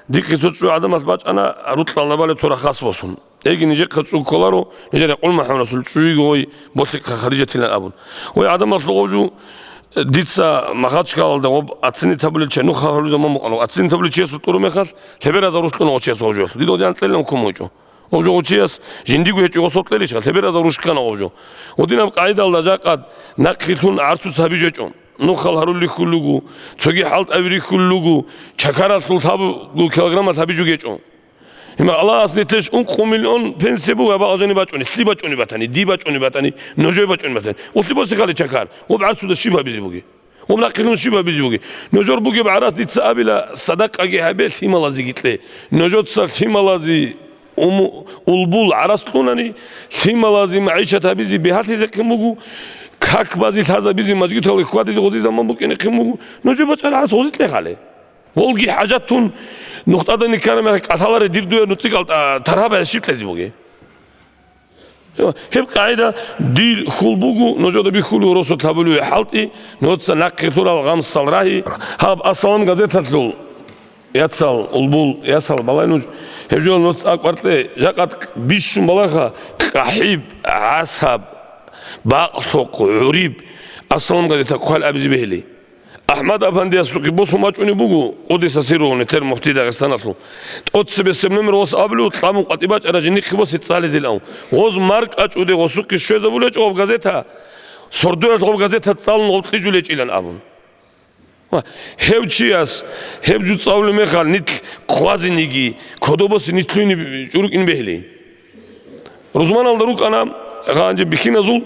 дихъе цо чӀужугӀаданалъ бачӀана рукьалда балеб цо рахас босун. Эги нижехъа чӀуг кколаро, нижер рекъон МухӀаммадасул чӀужуги гъой болъихъа Хадижатилан абун. Гъой гӀадамал лъугъав жу, дица Махачкалалда гъоб оценить гьабулел чияс, нух гьарулел заман букӀана, оценить гьабулел чиясул тӀураб мехалъ, лъеберазда рушкьуна гъов чияс гъов жо. Дида гъодин кьелилан ккун гьечӀо. Гъов жо гъов чияс жиндиго гьечӀо гъосул кьелищха, лъеберазда рушкана гъов жо. Гъодинаб къагӀидалда жакъа нахъилъун гӀарцуц гьабиж гьечӀо. Нухал гьарулел рихьулел руго, цоги хӀалтӀаби рихьулел руго, чакаралъул лъабго килограммалъ гьабиж гьечӀо. Гьеб мехалъ Аллагьас нилъее ункъо миллион пенсия буго, абаал жаниб бачӀунеб, лъи бачӀунеб батани, диб бачӀунеб батани, нужее бачӀунеб батани. Гъолъи босе хали чакар, гъоб гӀарцуда щиб гьабизе бугеб? Гъоб нахъилъун щиб гьабизе бугеб? Нужер бугеб гӀарац дица абила, садакъаги гьабе, лъималазеги кье. Нужеца лъималазе уму-, улбул гӀарац кьунани, лъималазе магӀишат гьабизе бигьалъизехъин буго, как базе лъазабизе, мажгиталде хьвадизе гъозе заман букӀинехъин буго, нужее бачӀараб гӀарац гъозе кье хали. Гъолги хӀажатун нухтӀадани ккараб мехалъ кӀалъаларе дир дуе нуцӀикӀал тӀа-, таргьаб гьабизе щиб кьезе бугеб? Гьеб къагӀида дир хьул буго, нужеда бихьулев росулъ гьабулев хӀалтӀи, нуца нахъе лъурал гъамсал рагьи. Гьаб «Ассалам» газеталъул яцал, улбул ясал балай нуж, гьеб жо нуц акӀвар кье, жакъа бищун балагьа, къахӀиб, гӀасаб, бакълъухъ, гӀуриб «Ассалам» газета хъвал абизе бегьили. АхӀмад афандиясухъе босун бачӀунеб буго, къуддиса сирругьу, нилъер муфти Дагъистаналъул. ТӀоцебесеб номер гъос абулев, тӀамун къватӀибе бачӀараб жиндихъе босе цӀализилан. Гъоз маркӀ гьачӀуде гъосухъе щвезабулеб гьечӀо гъоб газета, сордоялъ гъоб газета цӀалун гъоб кьижулеб гьечӀилан абун. Ва гьев чияс гьеб жо цӀалулеб мехалъ нилъ хъвазениги, кодобосе нилъ лъугьине чӀурукӀин бегьли. Рузманалда рукӀана гъанже бихьиназул,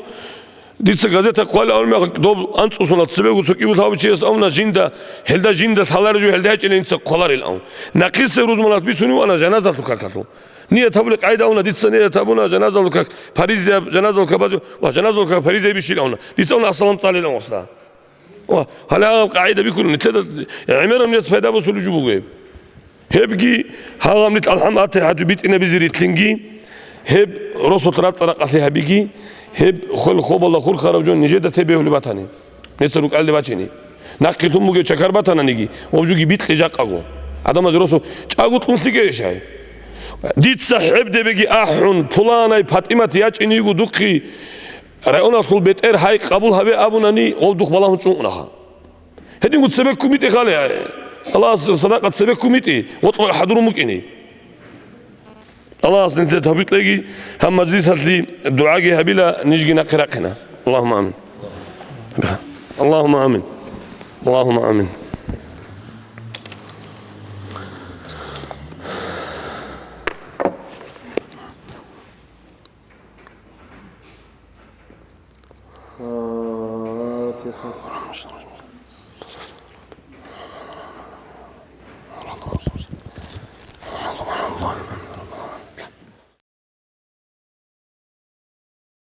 дица газета хъвалеб абулеб мехалъ, доб анцӀго сунат цебего цо кӀибу лъабго чияс абуна жинда, гьелда жинда лъалареб жо гьелда гьечӀилан инца хъваларил абун. Нахъисеб рузманалъ бицунев вана жаназалъул какалъул. Ният гьабулеб къагӀида абуна, дица ният гьабуна жаназалъул как, паризаяб жаназалъул как базе, ва жаназалъул как паризаяб бищил абуна. Дица абуна ассалам цӀалилан гъосда. Ва гьале гьаб къагӀида бихьулеб, нилъеда гӀемераб нилъеца пайда босулеб жо буго гьеб. Гьебги гьаб нилъ алхӀам, аттахӀияту битӀинабизе рилълъинги, гьеб росулъ рацӀцӀа-ракъалъи гьабиги, гьеб хвел-хобалда хурхараб жо нижеда те бегьулеб батани, нилъеца рукӀалде бачине. Нахъе лъун бугев чакар батананиги, гьав жуги бикье жакъаго. Гьадамазе росу чӀаго кьун лъикӀейищ гьай? Дица гьеб дебеги ахӀун, пуланай ПатӀимат ячӀине йиго духъе, районалъул бетӀер гьай къабул гьабе абунани, гьав духъ балагьун чӀункӀунаха. Гьединго цебеккун битӀи хали гьай. Аллагьас садакъа цебеккун битӀи, гъоркьа хӀадурун букӀине. Аллагьас нилъеда тавфикъ кьеги, гьаб мажлисалъе дугӀаги гьабила, нижги нахъе рахъина. Аллагьумма амин. Аллагьумма амин. Аллагьумма амин.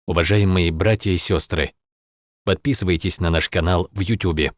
Уважаемые братья и сестры, подписывайтесь на наш канал в Ютубе.